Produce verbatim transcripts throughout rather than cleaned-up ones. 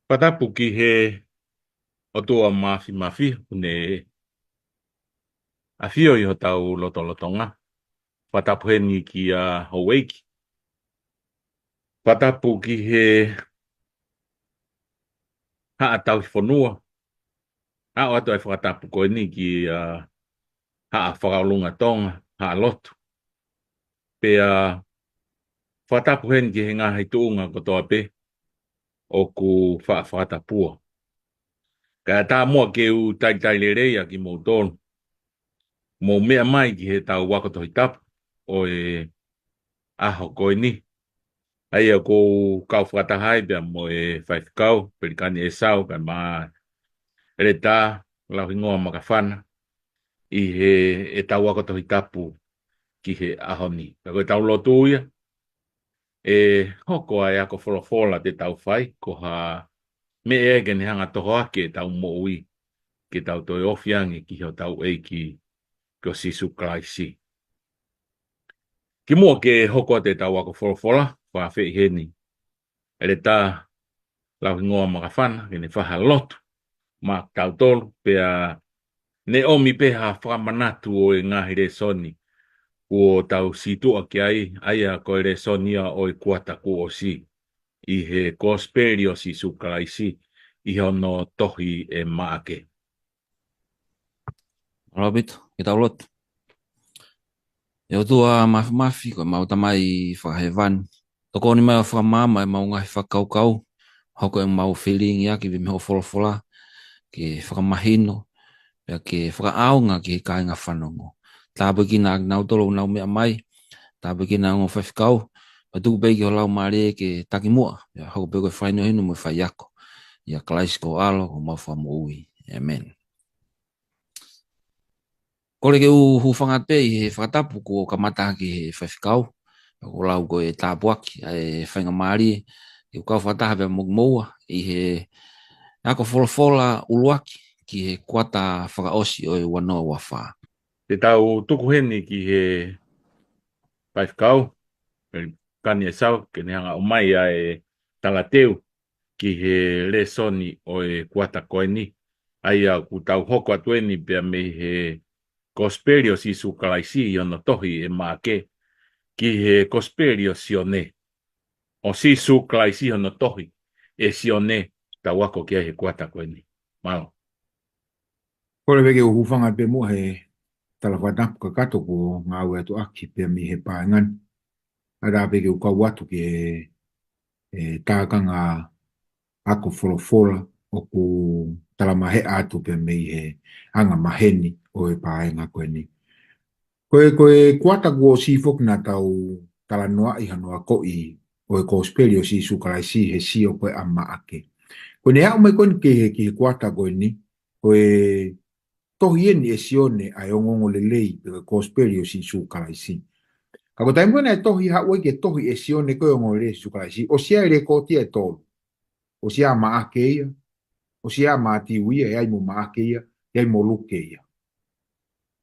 Fakatapu ki he ʻOtua Māfimafi, ʻoku ne ʻafio ʻi hotau lotolotonga. Fakatapu heni kia Houʻeiki. Fakatapu ki he Haʻa Tauhi Fonua. ʻAʻu atu ai fakatapu ko eni kia Haʻa Fakaʻulungatonga, Haʻa Lotu. Pea fakatapu heni ki he ngaahi tuʻunga kotoa pē ʻoku faʻa fakatapua. Kae ʻatā muʻa ke u talitali lelei ʻa kimoutolu. Mou meʻa mai ki heʻetau ako Tohi Tapu ʻo e ʻaho ko eni. ʻA ia ʻoku ou kau fakataha ai pea mo e faifekau, Pelikani ʻEsau, pea mo ʻEletā Lauhingoa Makafana, ʻi heʻetau ako Tohi Tapu ki he ʻaho ni. Pea ko ʻetau lotu ia, ʻe hoko ʻa e ako folofola te tau fai, ko ha meʻa ia ke ne hanga ʻo tohoakiʻi ʻetau moʻui, ke tau toe ofi ange ki hotau ʻEiki ko Sīsū Kalaisi. Kimuʻa ke hoko atu ʻetau ako folofola, fakaafeʻi heni ʻEletā Lauhingoa Makafana ke ne fai ha lotu maʻa kitautolu, pea ne ʻomi pē ha fakamanatu ʻo e ngaahi lēsoni kuo tau sītuʻa ki ai, ʻa ia ko e lēsoni ia ʻo e kuata kuo ʻosi ʻi he Kosipeli ʻo Sīsū Kalaisi ʻi hono tohi ʻe Maʻake. Mālō ʻaupito, ke tau lotu. ʻE ʻOtua Māfimafi, ko ʻemau Tamai Fakahēvani, tokoni mai ʻo fakamaama ʻemau ngaahi fakakaukau, hoko ʻemau felingiaki pē mei hoʻo folofola, ke fakamahino, pea ke fakaʻaonga ki he kāinga fanongo. Tāpuekina ʻa kinautolu ʻoku nau meʻa mai, tāpuekina ʻa e ongo faifekau, pea tuku pē ki ho Laumālie ke taki muʻa, pea hoko pē ko e fakahinohino mo e faiako. ʻIa Kalaisi ko ho ʻAlo, ko homau Fakamoʻui. ʻĒmeni. Kole ke u hūfanga pē ʻi he fakatapu kuo kamata ʻaki ʻe he faifekau, ʻoku lau ko e tāpuaki ʻa e faingamālie ke u kau fakataha pea mo kimoua ʻi he ako folofola ʻuluaki ki he kuata fakaʻosi ʻo e ua noa ua fā. Te tau tuku heni ki he faifekau, Pelikani ʻEsau, ke ne hanga ʻo ʻomai ʻa e talateu ki he lēsoni ʻo e kuata ko eni. ʻA ia ʻoku tau hoko atu eni pea mei he Kosipeli ʻo Sīsū Kalaisi ʻi hono tohi ʻe Maʻake, ki he Kosipeli ʻo Sione. ʻO Sīsū Kalaisi hono tohi ʻe Sione, tau ako ki ai he kuata ko eni. Mālō. Kole pē ke u hūfanga pē muʻa he tala fakatapu kakato kuo ngāue atu ʻaki pea mei he paenga ni. ʻAtā pē ke u kau atu ki he, e, tākanga ako folofola ʻoku talamaheʻa atu pea mei he anga maheni ʻo e paenga ko eni. Ko e, ko e kuata kuo ʻosi foki naʻa tau talanoaʻi hono akoʻi ʻo e Kosipeli ʻo Sīsū Kalaisi he sio ko ē ʻa Maʻake. Ko ʻene aʻu mai ko eni ki he, ki he kuata ko eni, ko e tohi eni ʻe Sione ʻa e ongoongolelei pe ko e Kosipeli ʻo Sīsū Kalaisi. Ka ko e taimi ko ē naʻe tohi, haʻu ai ke tohi ʻe Sione ko e ongoongolelei ʻo Sīsū Kalaisi, ʻosi ʻi ai e lekooti ʻe tolu. ʻOsi ʻi ai ʻa Maʻake ia, ʻosi ʻi ai ʻa Mātiu ia, ʻi ai mo Maʻake ia, ʻi ai mo Luke ia.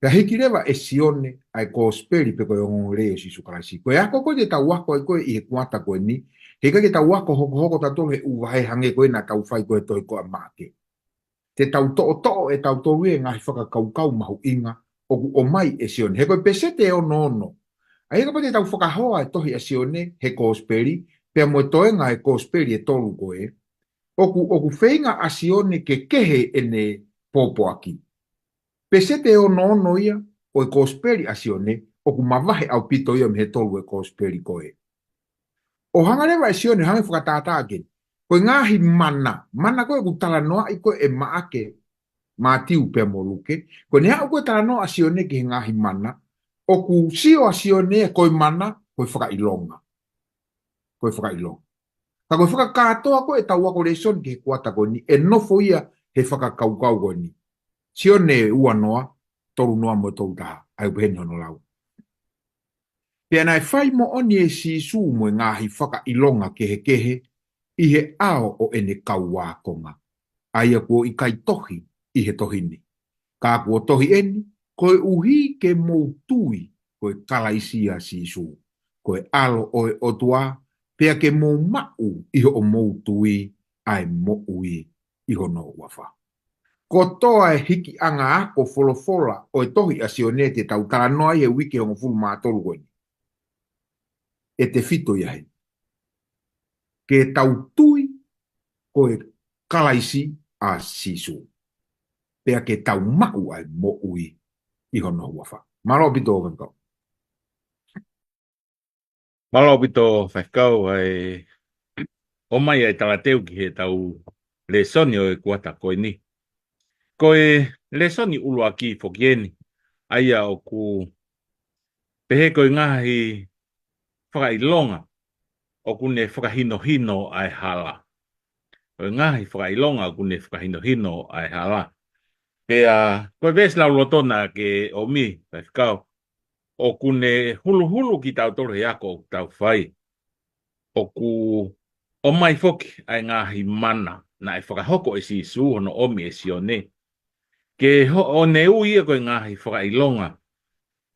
Pea hiki leva ʻe Sione ʻa e Kosipeli pe ko e ongoongolelei ʻo Sīsū Kalaisi. Ko e ako ko ē te tau ako ai ko ē ʻi he kuata ko eni, heʻikai ke tau ako hokohoko tautolu he ʻū vahe hangē ko ē naʻa tau fai ko ē he tohi ko ē ʻa Maʻake. Te tau toʻotoʻo ʻe tautolu ia e ngaahi fakakaukau mahuʻinga ʻoku ʻomai ʻe Sione. He ko e peseti ʻe ono ono. ʻA ia kapau te tau fakahoa e tohi ʻa Sione he Kosipeli, pea mo e toenga e Kosipeli ʻe tolu ko ē, ʻoku, ʻoku feinga ʻa Sione ke kehe ʻene pōpoaki. Peseti ʻe ono ono ia ʻo e Kosipeli ʻa Sione, ʻoku mavahe ʻaupito ia mei he tolu e Kosipeli ko ē. ʻO hanga leva ʻe Sione, hanga fakatātā ke, ko e ngaahi mana, mana ko ē ʻoku talanoaʻi ko ē ʻe Maʻake, Mātiu pea mo Luke, ko ʻene aʻu ko ē talanoa ʻa Sione ki he ngaahi mana, ʻoku sio ʻa Sione ko e mana, ko e fakaʻilonga. Ko e fakaʻilonga. Ka ko e fakakātoa ko ē ʻetau ako lēsoni ki he kuata ko eni, ʻe nofo ia he fakakaukau ko eni. Sione ua noa, tolu noa mo e tolu taha, ʻa ia ʻoku pehē ni hono lau. Pea naʻe fai moʻoni ʻe Sīsū mo e ngaahi fakaʻilonga kehekehe ʻi he ʻao ʻo ʻene kau ākonga, ʻa ia kuo ʻikai tohi ʻi he tohi ni. Ka kuo tohi eni, koeʻuhi ke mou tui ko e Kalaisi ʻa Sīsū, ko e ʻAlo ʻo e ʻOtua, pea ke mou maʻu ʻi hoʻomou tui ʻa e moʻui ʻi hono huafa. Kotoa e hikiʻanga ako folofola ʻo e tohi ʻa Sione te tau talanoa ai he uike hongofulu mā tolu ko eni, ʻe tefito ia he ke tau tui ko e Kalaisi ʻa Sīsū, pea ke tau maʻu ʻa e moʻui ʻi hono huafa. Mālō ʻaupito, Faifekau. Mālō ʻaupito, Faifekau, ʻa e ʻomai ʻa e talateu ki heʻetau lēsoni ʻo e kuata ko eni. Ko e lēsoni ʻuluaki foki eni, ʻa ia ʻoku pehē ko e ngaahi fakaʻilonga ʻoku ne fakahinohino ʻa e hala. Ko e ngaahi fakaʻilonga ʻoku ne fakahinohino ʻa e hala. Pea ko e veesi lauloto naʻa ke ʻomi, Faifekau, ʻoku ne huluhulu kitautolu he ako ʻoku tau fai. ʻOku ʻomai foki ʻa e ngaahi mana naʻe fakahoko ʻe Sīsū hono ʻomi ʻe Sione. Ke ho-, ʻo ne ui ia ko e ngaahi fakaʻilonga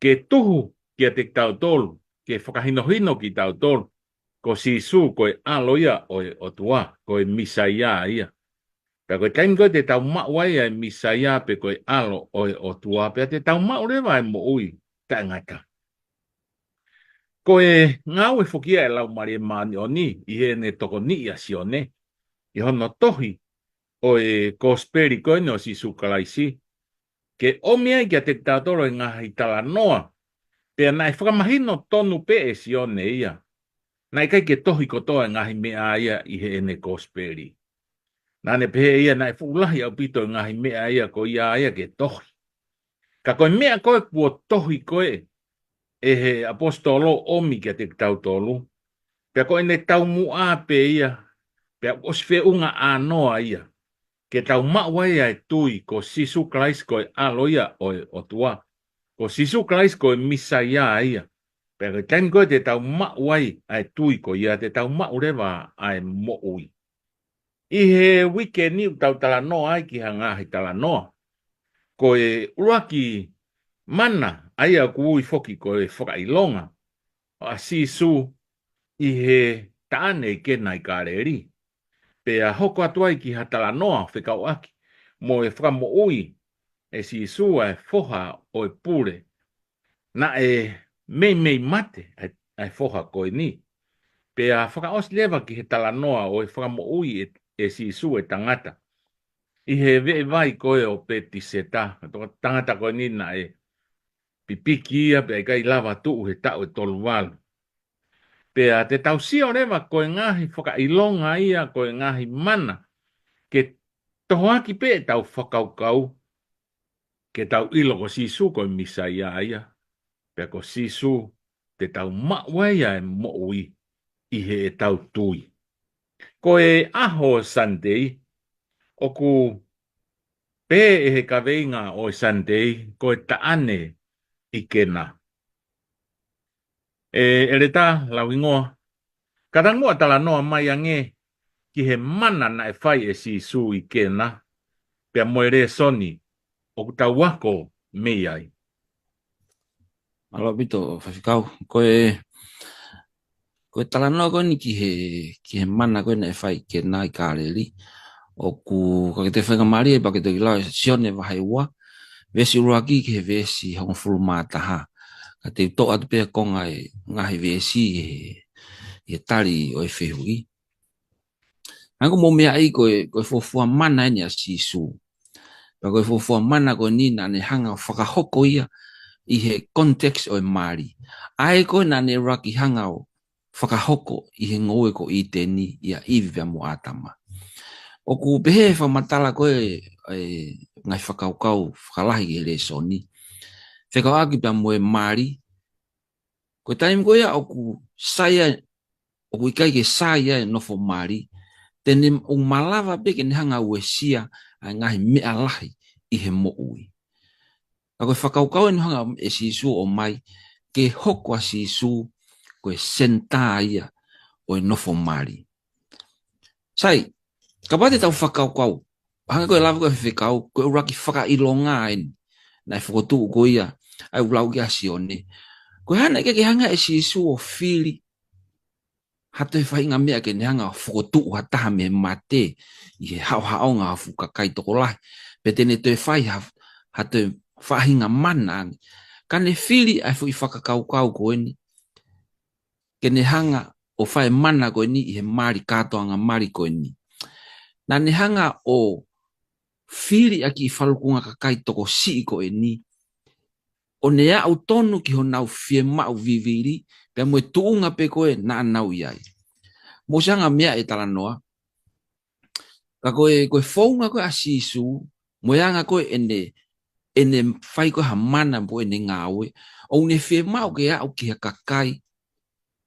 ke tuhu kiate kitautolu, ke fakahinohino kitautolu ko Sīsū ko e ʻAlo ia ʻo e ʻOtua, ko e Mīsaia ia. Pea ko e taimi ko ē te tau maʻu ai ʻa e Mīsaia pe ko e ʻAlo ʻo e ʻOtua, pea te tau maʻu leva ʻa e moʻui taʻengata. Ko e ngāue foki ia ʻa e Laumālie Māʻoniʻoni ʻi heʻene tokoniʻi ʻa Sione ʻi hono tohi ʻo e Kosipeli ko eni ʻo Sīsū Kalaisi, ke ʻomi ai kiate kitautolu e ngaahi talanoa, pea naʻe fakamahino tonu pē ʻe Sione ia. Naʻe ʻikai ke tohi kotoa e ngaahi meʻa ia ʻi heʻene Kosipeli. Naʻa ne pehē ia naʻe fuʻu lahi ʻaupito e ngaahi meʻa ia ko ia ia ke tohi. Ka ko e meʻa ko ē kuo tohi ko ē ʻe he ʻaposetolo ʻomi kiate kitautolu, pea ko ʻene taumuʻa pē ia, pea ʻosi feʻunga ʻānoa ia ke tau maʻu ai ʻa e tui ko Sīsū Kalaisi ko e ʻAlo ia ʻo e ʻOtua, ko Sīsū Kalaisi ko e Mīsaia ia. Pea ko e taimi ko ē te tau maʻu ai ʻa e tui ko ia, te tau maʻu leva ʻa e moʻui. ʻI he uike ni ʻoku tau talanoa ai ki ha ngaahi talanoa. Ko e ʻuluaki mana, ʻa ia ʻoku ui foki ko e fakaʻilonga ʻa Sīsū ʻi he taʻane ʻi Kena ʻi Kāleli. Pea hoko atu ai ki ha talanoa fekauʻaki mo e fakamoʻui ʻe Sīsū ʻa e foha ʻo e pule. Naʻe meimei mate ʻa e, ʻa e foha ko eni. Pea fakaʻosi leva ki he talanoa ʻo e fakamoʻui ʻe, ʻe Sīsū e tangata ʻi he veʻe vai ko ē ʻo Petiseta. Tangata ko eni naʻe pipiki ia pea ʻikai lava tuʻu he taʻu ʻe tolu valu. Pea te tau sio leva ko e ngaahi fakaʻilonga ia, ko e ngaahi mana, ke tohoaki pē ʻetau fakakaukau, ke tau ʻilo ko Sīsū ko e Mīsaia ia, pea ko Sīsū te tau maʻu ai ʻa e moʻui ʻi heʻetau tui. Ko e ʻaho Sunday, ʻoku pehē ʻe he kaveinga ʻo e Sunday, ko e taʻane ʻi Kena. ʻE ʻEletā Lauhingoa, ka tanguʻa talanoa mai ange ki he mana naʻe fai ʻe Sīsū ʻi Kena, pea mo e lēsoni ʻoku tau ako mei ai. Mālō ʻaupito, Faifekau. Ko e, ko e talanoa ko eni ki he, ki he mana ko ē naʻe fai ʻi Kena ʻi Kāleli. ʻOku, ka ke toe faingamālie pea ke toe kiʻi lau ʻe Sione vahe ua, veesi ʻuluaki ki he veesi hongofulu mā taha. Ka te u toʻo atu pē ʻa e konga ʻo e ngaahi veesi ʻi he, ʻi he tali ʻo e fehuʻi. Hangē ko hoʻomou meaʻi ko e, ko e fuofua mana eni ʻa Sīsū. Pea ko e fuofua mana ko eni naʻa ne hanga ʻo fakahoko ia ʻi he context ʻo e mali. ʻA ē ko ē naʻa ne ʻuluaki hanga ʻo fakahoko ʻi he ngoue ko ʻĪteni ʻia ʻIvi pea mo ʻĀtama. ʻOku pehē he fakamatala ko ē, ʻa e ngaahi fakakaukau fakalahi ki he lēsoni, fekauʻaki pea mo e mali, ko e taimi ko ia ʻoku sai ai, ʻoku ʻikai ke sai ai e nofo mali, te ne ʻoku malava pē ke ne hanga ʻo uesia ʻa e ngaahi meʻa lahi ʻi he moʻui. Ka ko e fakakaukau eni naʻe hanga ʻe Sīsū ʻo ʻomai, ke hoko ʻa Sīsū ko e senitā ia ʻo e nofo mali. Sai, kapau te tau fakakaukau, hangē ko e lave ko ē ʻa e faifekau, ko e ʻuluaki fakaʻilonga eni naʻe fokotuʻu ko ia ʻa e ʻuluaki ʻa Sione. Ko e hā naʻe ʻikai ke hanga ʻe Sīsū ʻo fili ha toe faʻahinga meʻa ke ne hanga ʻo fokotuʻu ha taha mei he mate ʻi he haʻohaʻonga ʻo ha fuʻu kakai tokolahi. Pe te ne toe fai ha, ha toe faʻahinga mana ange. Ka ne fili ʻa e foʻi fakakaukau ko eni ke ne hanga ʻo fai e mana ko eni ʻi he mali, kātoanga mali ko eni. Naʻa ne hanga ʻo fili ʻa e kiʻi falukunga kakai tokosiʻi ko eni, ʻo ne aʻu tonu ki honau fiemaʻu vivili, pea mo e tuʻunga pē ko ē naʻa nau ʻi ai. Mou sio ange ki he meʻa ʻe talanoa, ka ko e, ko e founga ko ē ʻa Sīsū, mo e anga ko ē ʻene, ʻene fai ko ē ha mana mo ʻene ngāue, ʻoku ne fiemaʻu ke aʻu ki ha kakai,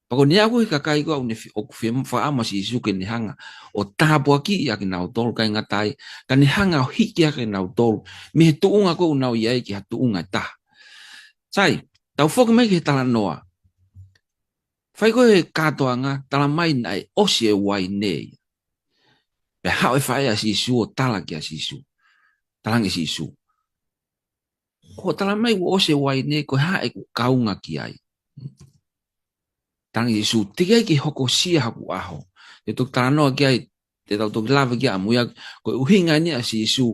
pea ko ʻene aʻu ki he kakai ko ē ʻoku ne fi-, ʻoku fie-, fakaʻamu ʻa Sīsū ke ne hanga ʻo tāpuakiʻi ʻa kinautolu, ʻikai ngata ai, ka ne hanga ʻo hiki ʻa kinautolu mei he tuʻunga ko ē ʻoku nau ʻi ai ki ha tuʻunga ʻe taha. Sai, tau foki mai ki he talanoa. Fai ko ē e kātoanga, talamai naʻe ʻosi e uaine ia. Pea haʻu e faʻē ʻa Sīsū ʻo tala kia Sīsū. Talaange ʻe Sīsū, ko e talamai kuo ʻosi e uaine, ko e hā ʻeku kaunga ki ai? Talaange ʻe Sīsū, teʻeki ai ke hokosia hoku ʻaho. Te u toki talanoa ki ai, te tau toki lave ki ai ʻamuiaki, ko e ʻuhinga eni ʻa Sīsū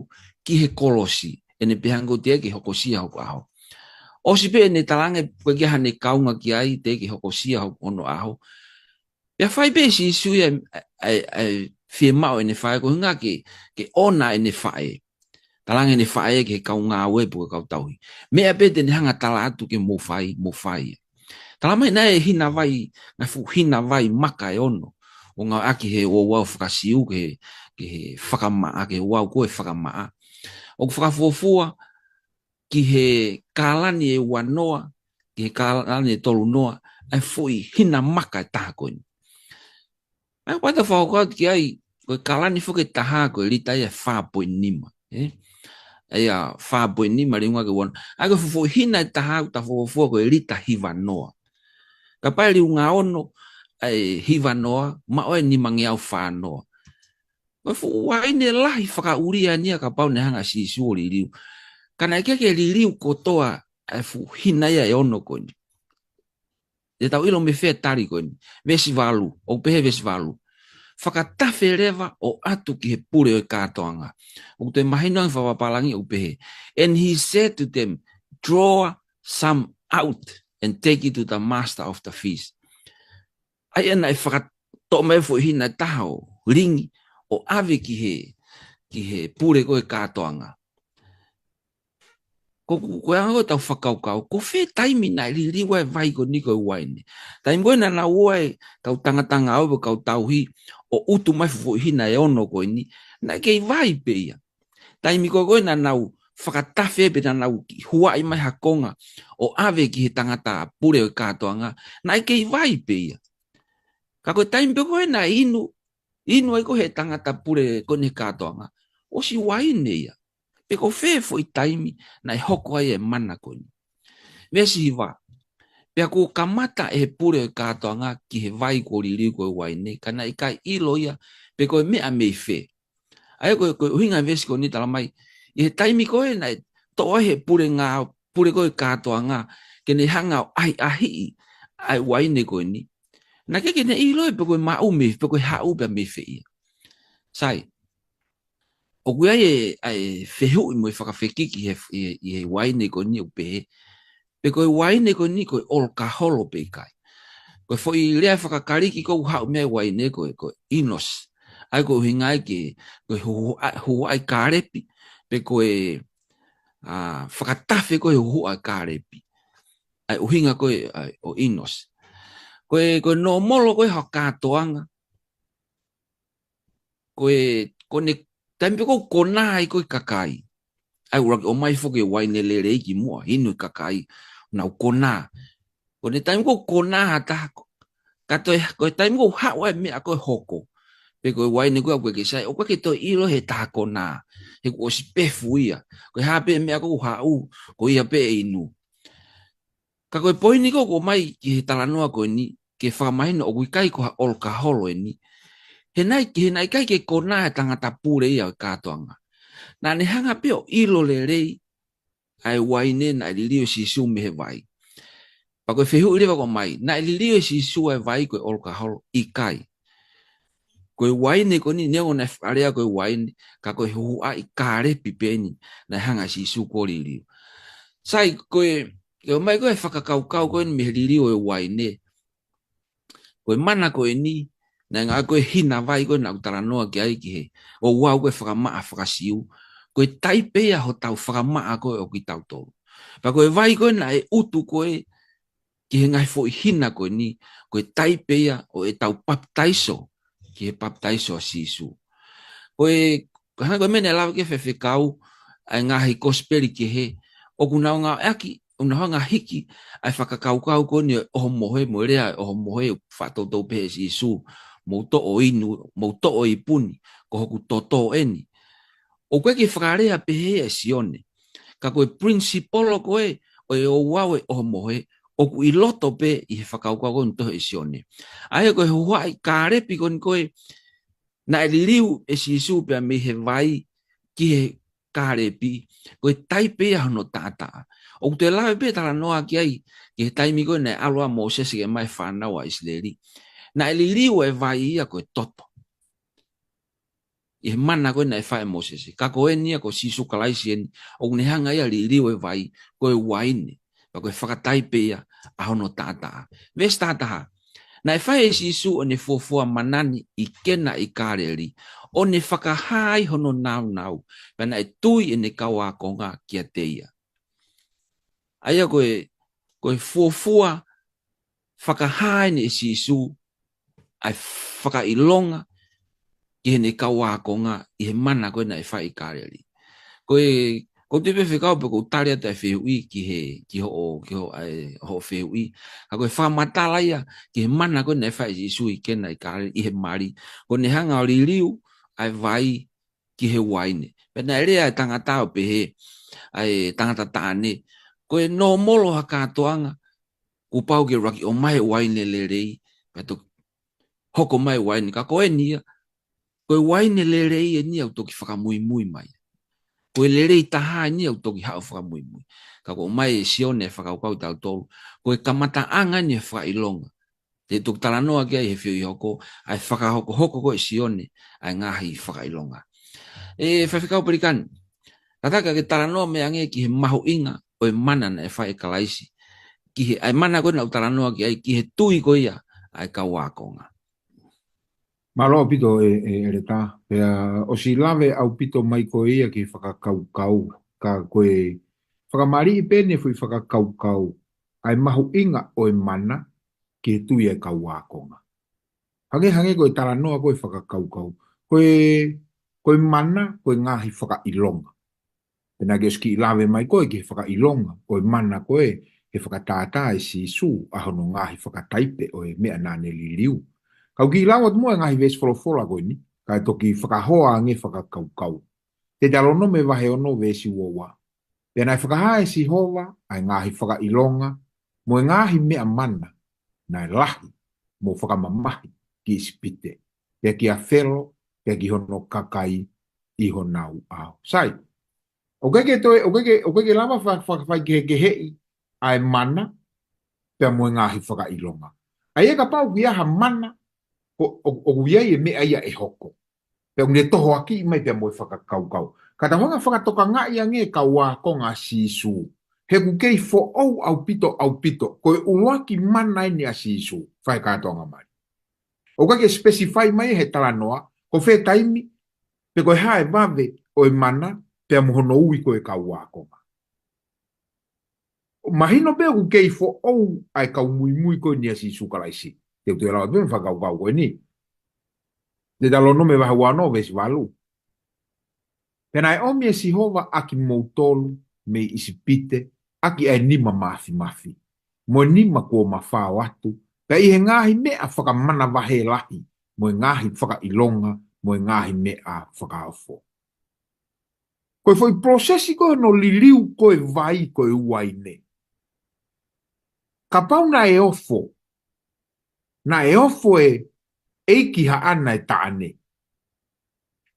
ki he kolosi, ʻene pehē ange ʻoku teʻeki ke hokosia hoku ʻaho. ʻOsi pē ʻene talaange ko e ʻikai haʻane kaunga ki ai, teʻeki ke hokosia hoku, hono ʻaho. Pea fai pē ʻe Sīsū ia ʻa e, ʻa e, ʻa e fiemaʻu ʻene faʻē, ko e ʻuhinga ke, ke ʻona ʻene faʻē. Talaange ʻene faʻē ki he kau ngāue pe ko e kau tauhi, meʻa pē te ne hanga tala atu ke mou fai, mou fai. Talamai naʻe hina vai, naʻe fuʻu hina vai maka ʻe ono ʻo ngāueʻaki he ouau faka-Siu ki he, ki he fakamaʻa, ki he ouau ko ē fakamaʻa. ʻOku fakafuofua ki he kalani ʻe uanoa, ki he kalani ʻe tolunoa, ʻa e foʻi hina maka ʻe taha ko eni. ʻA ia, ʻoku ʻikai te u fakakaukau ki ai, ko e kalani foki ʻe taha ko e lita ia ʻe fā poini nima, ē? ʻA ia, fā poini nima liunga ki he uanoa. ʻA ia, ko e fuʻu foʻi hina ʻe taha ʻoku fakafuofua ko e lita hivanoa. Kapau ʻe liunga ono ʻa e hivanoa, maʻu ʻe nimangeau fānoa. Ko e fuʻu uaine lahi fakaʻulia eni ia kapau naʻe hanga ʻe Sīsū ʻo liliu. Ka naʻe ʻikai ke liliu kotoa ʻa e fuʻu hina ia ʻe ono ko eni. Te tau ʻilo mei fē e tali ko eni. Veesi valu, ʻoku pehē veesi valu, fakatafe leva ʻo ʻatu ki he pule ʻo e kātoanga. ʻOku toe mahino ange fakapapālangi ʻoku pehē, "And he said to them, 'Draw some out and take it to the master of the feast.'" ʻA ia naʻe fakatoʻo mai e foʻi hina ʻe taha ʻo lingi ʻo ʻave ki he, ki he pule ko ē kātoanga. Ko, ko, ko e anga ko ē ʻetau fakakaukau, ko fē taimi naʻe liliu ai e vai ko eni ko e uaine? Taimi ko ē naʻa nau ō ai e kau tangata ngāue pe kau tauhi ʻo ʻutu mai e fuʻu foʻi hina ʻe ono ko eni, naʻe kei vai pē ia. Taimi ko ē ko ē naʻa nau fakatafe pe naʻa nau kiʻi huaʻi mai ha konga ʻo ʻave ki he tangata pule ʻo e kātoanga, naʻe kei vai pē ia. Ka ko e taimi pē ko ē naʻe inu, inu ai ko ē he tangata pule ko eni he kātoanga, ʻosi uaine ia. Pe ko fē foʻi taimi naʻe hoko ai e mana ko eni? Veesi hiva, pea kuo kamata ʻe he pule ʻo e kātoanga ki he vai kuo liliu ko e uaine, ka naʻe ʻikai ʻilo ia pe ko e meʻa mei fē. ʻA ia ko e, ko e ʻuhinga e veesi ko eni talamai, ʻi he taimi ko ē naʻe toʻo ai ʻe he pule ngā, pule ko ē kātoanga ke ne hanga ʻo ʻahiʻahiʻi ʻa e uaine ko eni, naʻe ʻikai ke ne ʻilo ia pe ko e maʻu mei, pe ko e haʻu pē ia mei fē ia. Sai, ʻoku ʻi ai e, ʻa e fehuʻi mo e fakafekiki he, ʻi he, ʻi he uaine ko eni ʻoku pehē, pe ko e uaine ko eni ko e ʻolokaholo pe ʻikai. Ko e foʻi lea faka-Kalisi ko ē ʻoku haʻu mei ai e uaine ko e, ko e inos. ʻA ia ko e ʻuhinga ia ki he, ko e huhu-, a, huhuʻa e kālepi, pe ko e, a, fakatafe ko ē huhuʻa e kālepi. ʻA e ʻuhinga ko ē, ʻa e, ʻo inos. Ko e, ko e nōmolo ko ē ha kātoanga, ko e, ko ʻene taimi pē ko ē ʻoku konā ai ko ē e kakai, ʻa ia ʻuluaki ʻomai foki e uaine lelei kimuʻa, inu e kakai, nau konā. Ko ʻene taimi ko ē ʻoku konā ha taha, ko, ka toe, ko e taimi ko ē ʻoku haʻu ai e meʻa ko ē ʻe hoko, pe ko e uaine ko ē ʻoku ʻikai ke sai, ʻoku ʻikai ke toe ʻilo ʻe he taha konā, he kuo ʻosi pefu ia. Ko e hā pē e meʻa ko ē ʻoku haʻu, ko ia pē ʻe inu. Ka ko e poini ko ē ʻoku ʻomai ki he talanoa ko eni, ke fakamahino ʻoku ʻikai ko ha ʻolokaholo eni. He naʻe, he naʻe ʻikai ke konā e tangata pule ia ʻo e kātoanga. Naʻa ne hanga pē ʻo ʻilo lelei ʻa e uaine naʻe liliu ʻe Sīsū mei he vai. Pea ko e fehuʻi leva ʻoku ʻomai, naʻe liliu ʻe Sīsū ʻa e vai ko e ʻolokaholo? ʻIkai. Ko e uaine ko eni, neongo naʻe fakalea ko e uaine, ka ko e huhuʻaʻi kālepi pē eni naʻe hanga ʻe Sīsū ʻo liliu. Sai, ko e, ʻomai ko e fakakaukau ko eni mei he liliu ʻo e uaine. Ko e mana ko eni, naʻe ngāueʻaki ko e hina vai ko ē naʻá ku talanoa ki ai ki he, ʻo ʻuhinga ko e fakamaʻa faka-Siu. Ko e taipe ia hotau fakamaʻa ko ē ʻo kitautolu. Pea ko e vai ko ē naʻe utu ko ē ki he ngaahi foʻi hina ko eni, ko e taipe ia ʻo ʻetau papitaiso ki he papitaiso ʻa Sīsū. Ko e, ko e hangē ko e meʻa naʻe lave ki ai e faifekau, ʻa e ngaahi kosipeli kehe, ʻoku nau ngāueʻaki, ʻoku nau hanga ʻo hiki ʻa e fakakaukau ko eni ʻo e ʻohomohe, mo e lea ʻo e ʻohomohe, ʻoku faʻa toutou pehē ʻe Sīsū, mou toʻo inu, mou toʻo ipu ni, ko hoku toto eni. ʻOku ʻikai ke fakalea pehē ʻe Sione. Ka ko e principle ko ē ʻo e ouau ʻo e ʻohomohe, ʻoku ʻi loto pē ʻi he fakakaukau ko eni ʻoku tohi ʻe Sione. ʻA ia ko e huhuʻaʻi kālepi ko eni ko ē, naʻe liliu ʻe Sīsū pea mei he vai ki he kālepi, ko e taipe ia hono taʻataʻa. ʻOku toe lave pē talanoa ki ai, ki he taimi ko ē naʻe ʻalu ai ʻa Mōsese ke ʻomai e fānau ʻa ʻIsileli. Naʻe liliu e vai ia ko e toto. ʻI he mana ko ē naʻe fai ʻe Mōsese. Ka ko eni ia ko Sīsū Kalaisi eni, ʻoku ne hanga ia ʻo liliu e vai, ko e uaine. Pea ko e fakataipe ia ʻa hono taʻataʻa. Veesi taha taha. Naʻe fai ʻe Sīsū ʻene fuofua mana ni ʻi Kena ʻi Kāleli, ʻo ne fakahā ai hono nāunau, pea naʻe tui ʻene kau ākonga kiate ia. ʻA ia ko e, ko e fuofua fakahā eni ʻe Sīsū ʻa e fakaʻilonga ki heʻene kau ākonga ʻi he mana ko ē naʻe fai ʻi Kāleli. Ko e, ʻoku ou tui pē faifekau pe ʻoku ou tali atu ʻa e fehuʻi ki he, ki hoʻo, ki hoʻo, ʻa e, hoʻo fehuʻi. Ka ko e fakamatala ia ki he mana ko ē naʻe fai ʻe Sīsū ʻi Kena ʻi Kāleli ʻi he mali. Ko ʻene hanga ʻo liliu ʻa e vai ki he uaine. Pea naʻe lea e tangata ʻo pehē, ʻa e tangata taʻane, ko e nōmolo ha kātoanga, kuo pau ke ʻuluaki ʻomai e uaine lelei, pea toki hoko mai e uaine. Ka ko eni ia, ko e uaine lelei eni ia ʻoku toki fakamuimui mai. Ko e lelei taha eni ia ʻoku toki haʻu fakamuimui. Ka ko e ʻomai ʻe Sione e fakakaukau kiate kitautolu, ko e kamataʻanga eni e fakaʻilonga. Te u toki talanoa ki ai he fehuʻi hoko, ʻa e fakahokohoko ko ē ʻe Sione ʻa e ngaahi fakaʻilonga. ʻE faifekau Pelikani, kātaki ke talanoa mai ange ki he mahuʻinga ʻo e mana naʻe fai ʻe Kalaisi. Ki he, ʻa e mana ko ē naʻá ku talanoa ki ai, ki he tui ko ia ʻa e kau ākonga. Mālō ʻaupito ʻe, ʻe, ʻEletā, pea ʻosi lave ʻaupito mai koe ia ki he fakakaukau, ka ko e fakamaliʻi pē eni e foʻi fakakaukau, ʻa e mahuʻinga ʻo e mana ki he tui ʻa e kau ākonga. Hangē, hangē ko e talanoa ko ē fakakaukau. Ko e, ko e mana, ko e ngaahi fakaʻilonga. Pea naʻá ke ʻosi kiʻi lave mai koe ki he fakaʻilonga ʻo e mana ko ē, he fakatātā ʻe Sīsū ʻa hono ngaahi fakataipe ʻo e meʻa naʻá ne liliu. Kau kiʻi lau atu muʻa e ngaahi veesi folofola ko eni, kae toki fakahoa ange fakakaukau. Teutalōnome vahe ono veesi ua ua. Pea naʻe fakahā ʻe Sihova ʻa e ngaahi fakaʻilonga, mo e ngaahi meʻa mana, naʻe lahi, mo fakamamahi ki ʻIsipite, pea kia Felo, pea ki hono kakai ʻi honau ʻao. Sai, ʻoku ʻikai ke toe, ʻoku ʻikai ke, ʻoku ʻikai ke lava fa-, fa-, faikehekeheʻi ʻa e mana, pea mo e ngaahi fakaʻilonga. ʻA ia kapau ʻoku ʻi ai ha mana, ko, ʻo, ʻoku ʻi ai e meʻa ia ʻe hoko. Pea ʻoku ne tohoakiʻi mai pea mo e fakakaukau. Ka tau hanga ʻo fakatokangaʻi ange e kau ākonga ʻa Sīsū. He ʻoku kei foʻou ʻaupito, ʻaupito, ko e ʻuluaki mana eni ʻa Sīsū, fai e kātoanga mali. ʻOku ʻikai ke specify mai he talanoa, ko fē taimi, pe ko e hā e vave ʻo e mana, pea mo hono ui ko ē kau ākonga. Mahino pē ʻoku kei foʻou ʻa e kau muimui ko eni ʻa Sīsū Kalaisi. Te u toe lau atu e fakakaukau ko eni. Teutalōnome vahe ua ono veesi valu. Pea naʻe ʻomi ʻe Sihova ʻa kimoutolu mei ʻIsipite, ʻaki ʻa e nima māfimafi, mo e nima kuo mafao atu, pea ʻi he ngaahi meʻa fakamanavahē lahi, mo e ngaahi fakaʻilonga, mo e ngaahi meʻa fakaofo. Ko e foʻi process ko ē hono liliu ko ē vai ko ē uaine. Kapau naʻe ofo, naʻe ofo e ʻeiki haʻana e taʻane.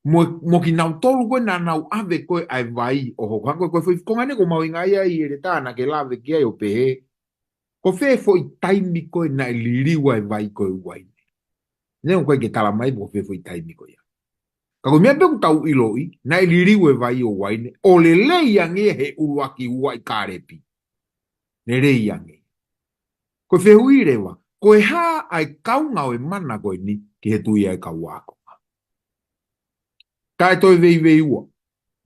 Mo, mo kinautolu ko ē naʻa nau ʻave ko ē ʻa e vai ʻo hoko. Hangē ko e, ko e foʻi konga eni ʻoku mahuʻinga ai ʻEletā naʻá ke lave ki ai ʻo pehē, Ko fē foʻi taimi ko ē naʻe liliu ai e vai ko ē uaine? Neongo ʻoku ʻikai ke tala mai pe ko fē foʻi taimi ko ia. Ka ko e meʻa pē ʻoku tau ʻiloʻi, naʻe liliu e vai ʻo uaine, ʻo lelei ange he ʻuluaki ua ʻi Kālepi. Lelei ange. Ko e fehuʻi leva, ko e hā ʻa e kaunga ʻo e mana ko eni ki he tui ʻa e kau ākonga? Kae toe veiveiua,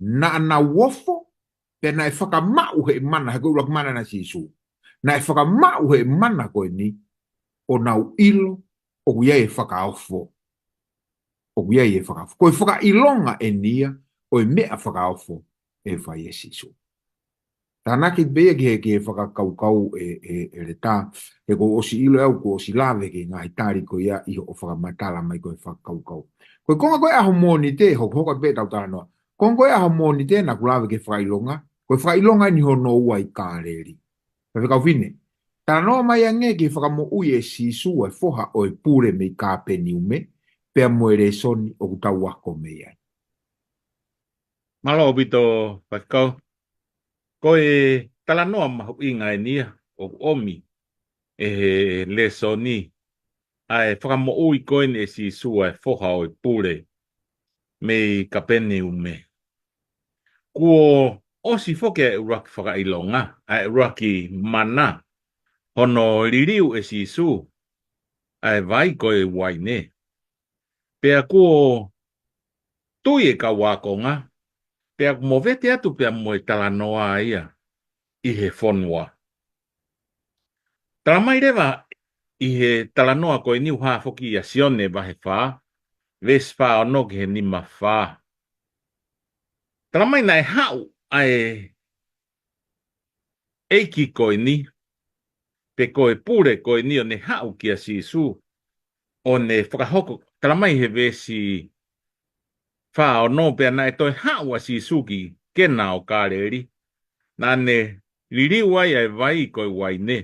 naʻa nau ofo, pea naʻe fakamaʻu he mana, he ko e ʻuluaki mana ʻa Sīsū. Naʻe fakamaʻu he mana ko eni, ʻo nau ʻilo, ʻoku ʻi ai e fakaofo. ʻOku ʻi ai e fakaofo. Ko e fakaʻilonga eni ia ʻo e meʻa fakaofo ʻe fai ʻe Sīsū. Tānaki pē ia ki he, ki he fakakaukau ʻe, ʻe, ʻe Leta, he kuo u ʻosi ʻilo ʻe au, kuo u ʻosi lave ki he ngaahi tali ko ia ʻi hoʻo fakamatala mai ko e fakakaukau. Ko e konga ko ē ʻaho Mōnite, hokohoko pē ʻetau talanoa. Konga ko ē ʻaho Mōnite naʻa ku lave ki he fakaʻilonga, ko e fakaʻilonga eni hono ua ʻi Kāleli. Faifekau Fine, talanoa mai ange ki he fakamoʻui ʻe Sīsū ʻa e foha ʻo e pule mei Kāpeniume, pea mo e lēsoni ʻoku tau ako mei ai. Mālō ʻaupito, Faifekau. Ko e talanoa mahuʻinga eni ia ʻoku ʻomi ʻe he lēsoni, ʻa e fakamoʻui ko eni ʻe Sīsū ʻa e foha ʻo e pule mei Kāpeniume. Kuo ʻosi foki ʻa e ʻuluaki fakaʻilonga, ʻa e ʻuluaki mana, hono liliu ʻe Sīsū ʻa e vai ko ē uaine. Pea kuo tui e kau ākonga, pea kuo movete atu pea mo e talanoa ia ʻi he fonua. Tala mai leva ʻi he talanoa ko eni ʻoku hā foki ʻia Sione vahe fā, veesi fā ono ki he nima fā. Tala mai naʻe haʻu ʻa e ʻeiki ko eni, pe ko e pule ko eni ʻo ne haʻu kia Sīsū, ʻo ne fakahoko, tala mai he veesi fā ono, pea naʻe toe haʻu ʻa Sīsū ki Kena ʻo Kāleli, naʻa ne liliu ai ʻa e vai ko e uaine.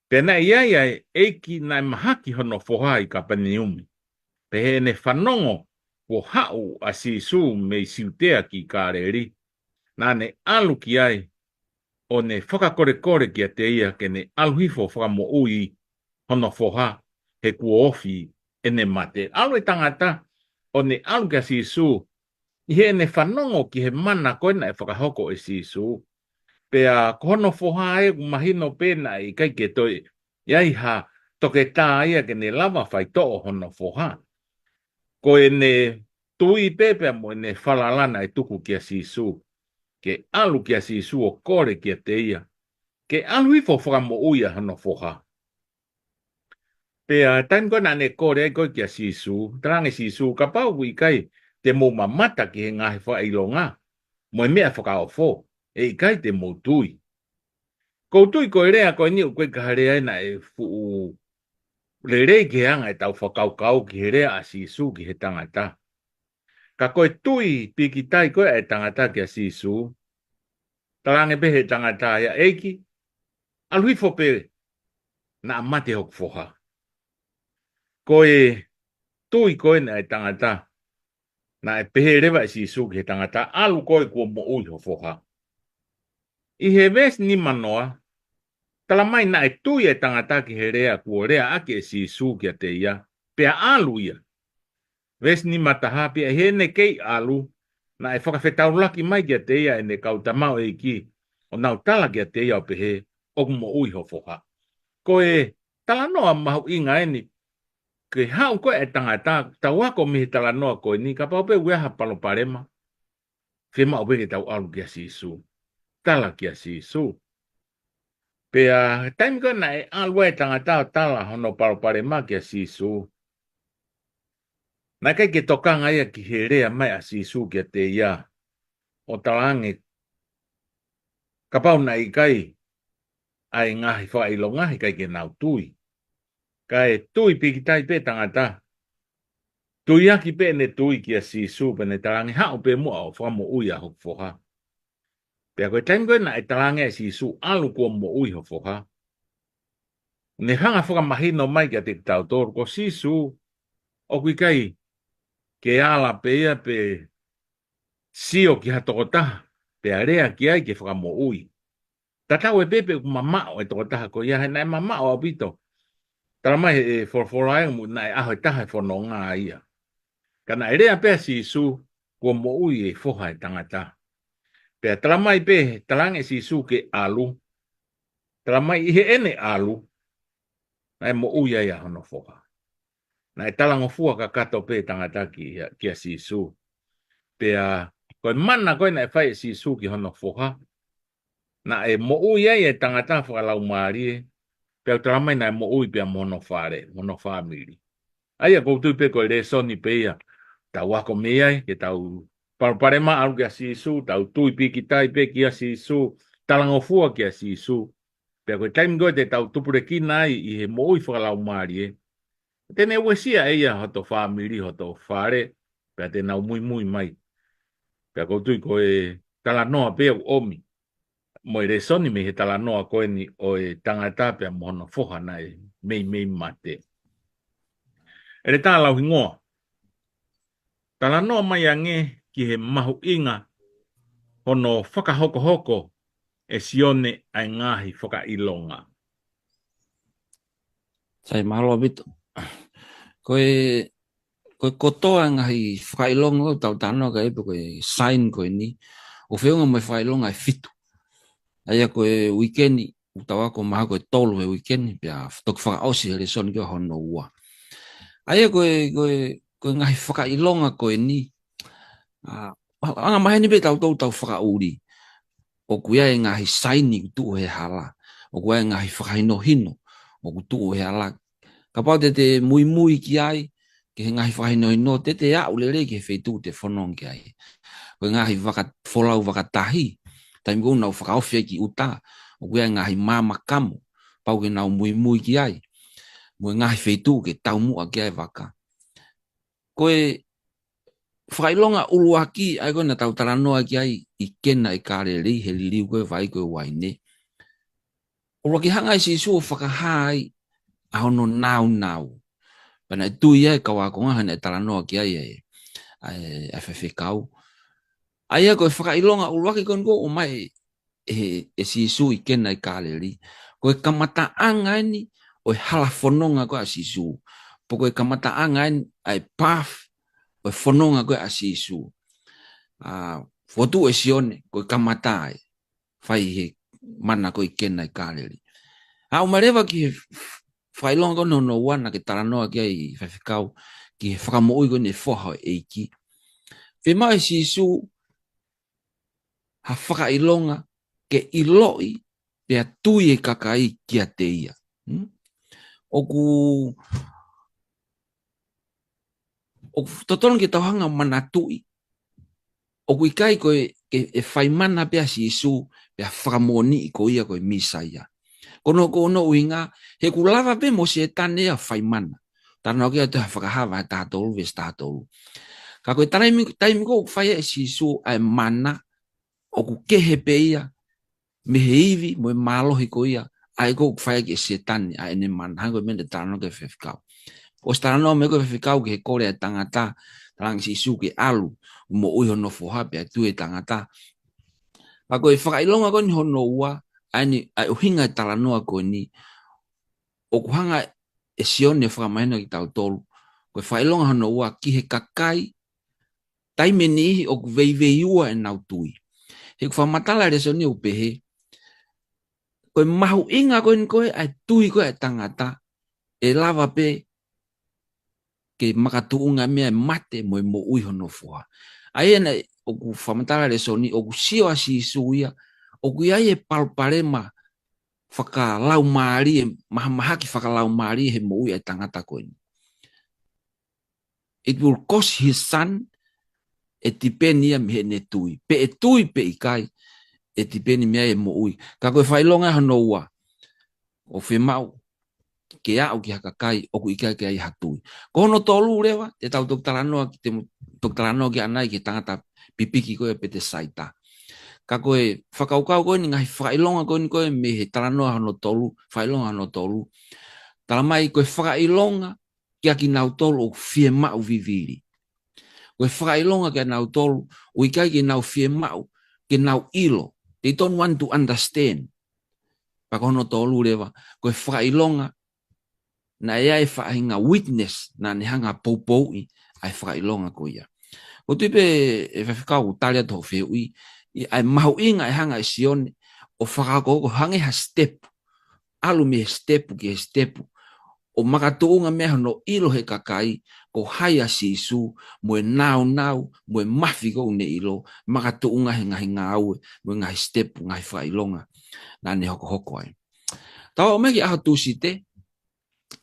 Pea naʻe ʻi ai ʻa e ʻeiki naʻe mahaki hono foha ʻi Kāpeniume. Pea heʻene fanongo kuo haʻu ʻa Sīsū mei Siutea ki Kāleli, naʻa ne ʻalu ki ai, ʻo ne fakakolekole kiate ia ke ne ʻalu hifo ʻo fakamoʻui hono foha, he kuo ofi ʻene mate. ʻAlu e tangata ʻo ne ʻalu kia Sīsū, ʻi heʻene fanongo ki he mana ko ē naʻe fakahoko ʻe Sīsū. Pea ko hono foha ē ʻoku mahino pē naʻe ʻikai ke toe ʻi ai ha toketā ia ke ne lava faitoʻo hono foha. Ko ʻene tui pē pea mo ʻene falala naʻe tuku kia Sīsū, ke ʻalu kia Sīsū ʻo kole kiate ia ke ʻalu hifo ʻo fakamoʻui ʻa hono foha. Pea taimi ko ē naʻa ne kole ai ko ē kia Sīsū, talaange ʻe Sīsū, kapau ʻoku ʻikai te mou mamata ki he ngaahi fakaʻilonga mo e meʻa fakaofo, ʻe ʻikai te mou tui. Ko u tui ko e lea ko eni ʻoku ʻikai ko ha lea ia naʻe fuʻu lelei ki he anga ʻetau fakakaukau ki he lea ʻa Sīsū ki he tangata. Ka ko e tui pīkitai ko ē ʻa e tangata kia Sīsū, talaange pē he tangata ia, ʻEiki, ʻalu hifo pē, naʻa mate hoku foha. Ko e tui ko ē ʻa e tangata, naʻe pehē leva ʻe Sīsū ki he tangata, ʻalu koe kuo moʻui ho foha. ʻI he veesi nima noa, tala mai naʻe tui e tangata ki he lea kuo lea ʻaki ʻe Sīsū kiate ia, pea ʻalu ia. Veesi nima taha, pea ʻi heʻene kei ʻalu, naʻe fakafetaulaki mai kiate ia ʻene kau tamaioʻeiki, ʻo nau tala kiate ia ʻo pehē, ʻoku moʻui ho foha. Ko e talanoa mahuʻinga eni, ke haʻu ko ē e tangata, tau ako mei he talanoa ko eni, kapau pē ʻoku ʻi ai ha palopalema, fiemaʻu pē ke tau ʻalu kia Sīsū. Tala kia Sīsū. Pea taimi ko ē naʻe ʻalu ai e tangata ʻo tala hono palopalema kia Sīsū, naʻe ʻikai ke tokanga ia ki he lea mai ʻa Sīsū kiate ia, ʻo talaange, kapau naʻe ʻikai ʻa e ngaahi fakaʻilonga he ʻikai ke nau tui. Ka e tui pīkitai pē tangata. Tuiaki pē ʻene tui kia Sīsū pea ne talaange, haʻu pē muʻa ʻo fakamoʻui ʻa hoku foha. Pea ko e taimi ko ē naʻe talaange ʻe Sīsū, ʻalu kuo moʻui ho foha, ne hanga fakamahino mai kiate kitautolu ko Sīsū ʻoku ʻikai ke ala pē ia pe sio ki ha tokotaha, pea lea ki ai ke fakamoʻui. Tatau ai pē pe ʻoku mamaʻo e tokotaha ko ia, he naʻe mamaʻo ʻaupito. Talamai ʻe he folofola ʻe muʻa naʻe ʻaho ʻe taha e fononga ia. Ka naʻe lea pē ʻa Sīsū, kuo moʻui e foha e tangata. Pea talamai pē, talaange ʻe Sīsū ke ʻalu. Talamai ʻi heʻene ʻalu, naʻe moʻui ai ʻa hono foha. Naʻe talangofua kakato pē tangata ki, kia Sīsū. Pea ko e mana ko ē naʻe fai ʻe Sīsū ki hono foha, naʻe moʻui ai e tangata fakalaumālie, pea ʻoku talamai naʻe moʻui pea mo hono fale, mo hono fāmili. ʻA ia ʻoku ou tui pē ko e lēsoni pē ia, tau ako mei ai, ke tau palopalema ʻalu kia Sīsū, tau tui pīkitai pē kia Sīsū, talangofua kia Sīsū. Pea ko e taimi ko ē te tau tupulekina ai ʻi he moʻui fakalaumālie, te ne uesia ʻe ia hoto fāmili, hoto fale, pea te nau muimui mai. Pea ʻoku ou tui ko e talanoa pē ʻoku ʻomi mo e lēsoni mei he talanoa ko eni ʻo e tangata pea mo hono foha naʻe meimei mate. ʻEletā Lauhingoa, talanoa mai ange ki he mahuʻinga hono fakahokohoko ʻe Sione ʻa e ngaahi fakaʻilonga. Sai, mālō ʻaupito. Ko e, ko e kotoa e ngaahi fakaʻilonga ʻoku tau talanoa ki ai pe ko e sign ko eni, ʻoku feʻunga mo e fakaʻilonga ʻe fitu. ʻA ia ko e uike ni, ʻoku tau ako mahalo ko e tolu he uike ni, pea toki fakaʻosi he lēsoni ko ē hono ua. ʻA ia ko e, ko e, ko e ngaahi fakaʻilonga ko eni, ʻa, anga maheni pē tautolu tau fakaʻuli. ʻOku ʻi ai e ngaahi saini ʻoku tuʻu he hala. ʻOku ʻi ai e ngaahi fakahinohino ʻoku tuʻu he hala. Kapau te te muimui ki ai, ki he ngaahi fakahinohino, te te aʻu lelei ki he feituʻu te fononga ki ai. Ko e ngaahi vaka, folau vakatahi, taimi ko ē ʻoku nau fakaofi ai ki ʻuta, ʻoku ʻi ai e ngaahi maama kamo, pau ke nau muimui ki ai. Mo e ngaahi feituʻu ke taumuʻa ki ai e vaka. Ko e fakaʻilonga ʻuluaki, ʻa ia ko ē naʻa tau talanoa ki ai ʻi Kena ʻi Kāleli, he liliu ko ē vai ko ē uaine. ʻUluaki hanga ʻe Sīsū ʻo fakahā ai ʻa hono nāunau. Pea naʻe tui ai e kau ākonga he naʻe talanoa ki ai e, ʻa e, ʻa e faifekau. ʻA ia ko e fakaʻilonga ʻuluaki ko eni ʻoku ʻomai ʻe, ʻe Sīsū ʻi Kena ʻi Kāleli. Ko e kamataʻanga eni ʻo e hala fononga ko ē ʻa Sīsū. Pe ko e kamataʻanga eni ʻa e path ʻo e fononga ko ē ʻa Sīsū. ʻA, fotu ʻe Sione, ko e kamata ē. Fai he mana ko ē ʻi Kena ʻi Kāleli. ʻA, ʻomai leva ki he f-, f-, fakaʻilonga ko eni hono ua naʻa ke talanoa ki ai faifekau, ki he fakamoʻui ko eni e foha ʻo e ʻEiki. Fiemaʻu ʻe Sīsū ha fakaʻilonga ke ʻiloʻi pea tui e kakai kiate ia. Hmm? ʻOku, ʻoku totonu ke tau hanga ʻo manatuʻi. ʻOku ʻikai ko e, ke, ʻe fai mana pē ʻa Sīsū, pea fakamoʻoniʻi ko ia ko e Mīsaia. Ko hono, ko hono ʻuhinga, he ʻoku lava pē mo Sētane ia ʻo fai mana. Talanoa ki ai ʻa e Fakahā vahe taha tolu, veesi taha tolu. Ka ko e taimi, taimi ko ē ʻoku fai ai ʻe Sīsū ʻa e mana, ʻoku kehe pē ia mei he ivi mo e mālohi ko ia ʻa ia ko ē ʻoku fai ʻaki ʻe Sētane ʻa ʻene mana, hangē ko e meʻa naʻe talanoa ki ai e faifekau. ʻOsi talanoa mai ko ē e faifekau ki he kole ʻa e tangata, talaange ʻe Sīsū ke ʻalu, moʻui hono foha pea tui e tangata. Ka ko e fakaʻilonga ko eni hono ua, ʻa eni, ʻa e ʻuhinga e talanoa ko eni, ʻoku hanga ʻe Sione ʻo fakamahino kiate kitautolu, ko e fakaʻilonga hono ua ki he kakai, taimi ʻe niʻihi ʻoku veiveiua ʻenau tui. He ʻoku fakamatala e lēsoni ʻo pehē, ko e mahuʻinga ko eni ko ē ʻa e tui ko ē ʻa e tangata, ʻe lava pē ke makatuʻunga meʻa e mate mo e moʻui hono foha. ʻA ia naʻe ʻoku fakamatala e lēsoni, ʻoku sio ʻa Sīsū ia, ʻoku ʻi ai e palopalema fakalaumālie, mahamahaki fakalaumālie he moʻui ʻa e tangata ko eni. It will cost his son, ʻe tipeni ia mei heʻene tui. Pe ʻe tui pe ʻikai, ʻe tipeni mei ai e moʻui. Ka ko e fakaʻilonga hono ua, ʻoku fiemaʻu ke aʻu ki ha kakai ʻoku ʻikai ke ʻi ai ha tui. Ko hono tolu leva, te tau toki talanoa ki, te mo-, toki talanoa ki ai ʻanai ki he tangata pipiki ko ē ʻo Petesaita. Ka ko e fakakaukau ko eni, ngaahi fakaʻilonga ko eni ko ē mei he talanoa hono tolu, fakaʻilonga hono tolu. Talamai ko e fakaʻilonga kia kinautolu ʻoku fiemaʻu vivili. Ko e fakaʻilonga kia nautolu ʻoku ʻikai ke nau fiemaʻu ke nau ʻilo. They don't want to understand. Pea ko hono tolu leva, ko e fakaʻilonga, naʻe ʻi ai e faʻahinga witness, naʻa ne hanga ʻo poupouʻi ʻa e fakaʻilonga ko ia. ʻOku ou tui pē, ʻe Faifekau, ʻoku tali atu hoʻo fehuʻi, ʻi ai e mahuʻinga e hanga ʻe Sione ʻo fakahoko, ʻo hangē ha step, ʻalu mei he step ki he step, ʻo makatuʻunga mei ai hono ʻilo ʻe he kakai ko hai ʻa Sīsū, mo e nāunau, mo e mafi ʻoku ne ʻilo, makatuʻunga he ngaahi ngāue, mo e ngaahi step, ngaahi fakaʻilonga naʻa ne hokohoko ai. Tau aʻu mai ki he ʻaho Tūsite,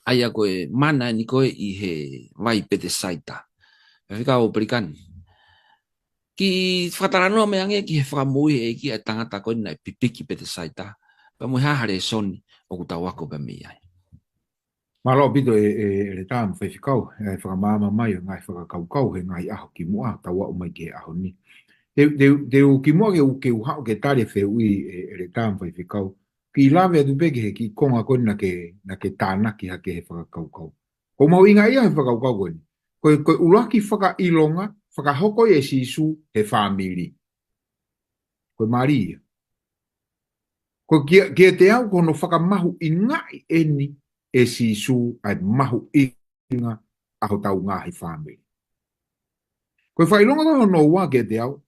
ʻa ia ko e mana eni ko ē ʻi he vai Petesaita. Faifekau Pelikani, kiʻi fakatalanoa mai ange ki he fakamoʻui ʻe he ʻEiki ʻa e tangata ko eni naʻe pipiki Petesaita, pea mo e hā ha lēsoni ʻoku tau ako pē mei ai. Mālō ʻaupito ʻe, ʻe, ʻEletā mo Faifekau, ʻa e fakamaama mai ʻo e ngaahi fakakaukau he ngaahi ʻaho kimuʻa, tau aʻu mai ki he ʻaho ni. Te, te, te u kimuʻa ke u, ke u haʻu ke tali e fehuʻi ʻe, ʻEletā mo Faifekau. Kiʻi lave atu pē ki he kiʻi konga ko eni naʻa ke, naʻa ke tānaki hake he fakakaukau. ʻOku mahuʻinga ia he fakakaukau ko eni. Ko e, ko e ʻuluaki fakaʻilonga, fakahoko ia ʻe Sīsū he fāmili. Ko e mālie ia. Ko kia, kiate au ko hono fakamahuʻingaʻi eni ʻe Sīsū ʻa e mahuʻinga ʻa hotau ngaahi fāmili. Ko e fakaʻilonga ko hono ua kiate au,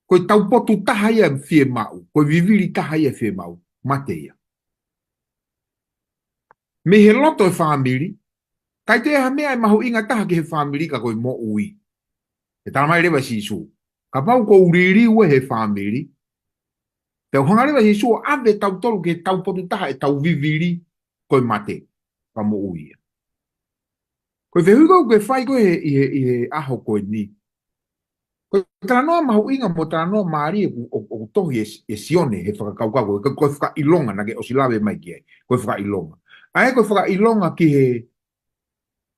ko e taupotu taha ia e fiemaʻu, ko e vivili taha ia e fiemaʻu, mate ia. Mei he loto e fāmili, ʻikai toe ʻi ai ha meʻa ʻe mahuʻinga taha ki he fāmili ka ko e moʻui. ʻE tala mai leva ʻe Sīsū, kapau ʻoku ou liliu ʻe he fāmili, pea ʻoku hanga leva ʻe Sīsū ʻo ʻave tautolu ki he taupotu taha ʻetau vivili, ko e mate, ka moʻui ia. Ko e fehuʻi ko ē ʻoku ke fai ko ē he, ʻi he, ʻi he ʻaho ko eni. Ko e talanoa mahuʻinga mo e talanoa mālie ʻoku, ʻo, ʻoku tohi ʻe, ʻe Sione he fakakaukau ko ē, ko, ko e fakaʻilonga naʻa ke ʻosi lave mai ki ai, ko e fakaʻilonga. ʻA ia ko e fakaʻilonga ki he,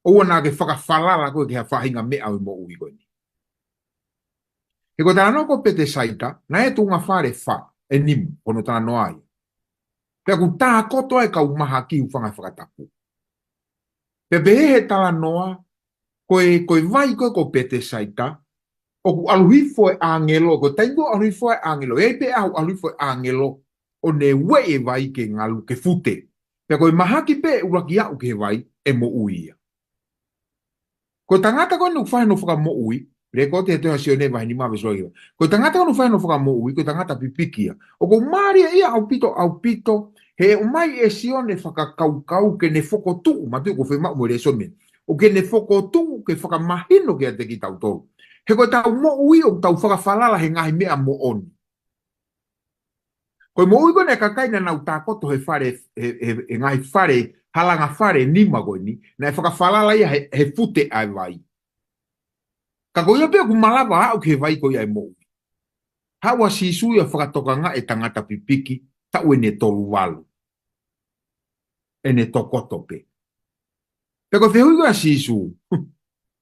ʻoua naʻa ke fakafalala koe ki ha faʻahinga meʻa ʻo e moʻui ko eni. He ko e talanoa ko Petesaita, naʻe tuʻunga fale fā, ʻe nima, ko hono talanoa ia. Pea ʻoku tākoto ai e kau mahaki, hūfanga he fakatapu. Pea pehē he talanoa, ko e, ko e vai ko ē ko Petesaita, ʻoku ʻalu hifo e ʻāngelo, ko e taimi ko ē ʻalu hifo e ʻāngelo, ʻe ʻi ai pē ʻaho ʻalu hifo e ʻāngelo, ʻo ne ueʻi e vai ke ngalu ke fute. Pea ko e mahaki pē ʻuluaki aʻu ki he vai, ʻe moʻui ia. Ko e tangata ko eni ʻoku fai hono fakamoʻui, lēkooti he tohi ʻa Sione vahe nima veesi ua hiva. Ko e tangata ko eni ʻoku fai hono fakamoʻui, ko e tangata pipiki ia. ʻOku mālie ia ʻaupito, ʻaupito, he ʻomai ʻe Sione fakakaukau ke ne fokotuʻu, mātuʻaki ʻoku fiemaʻu mo e lēsoni. ʻOku ke ne fokotuʻu ke fakamahino kiate kitautolu. He ko ʻetau moʻui ʻoku tau fakafalala he ngaahi meʻa moʻoni. Ko e moʻui ko eni ʻa e kakai naʻa nau tākoto he fale, he, he, he ngaahi fale, halanga fale nima ko eni, naʻe fakafalala ia he, he fute ʻa e vai. Ka ko ia pē ʻoku malava aʻu ki he vai ko ia ʻe moʻui. Haʻu ʻa Sīsū ia ʻo fakatokangaʻi e tangata pipiki, taʻu ʻe tolu valu. ʻE ne tokoto pē. Pea ko e fehuʻi ko ē ʻa Sīsū.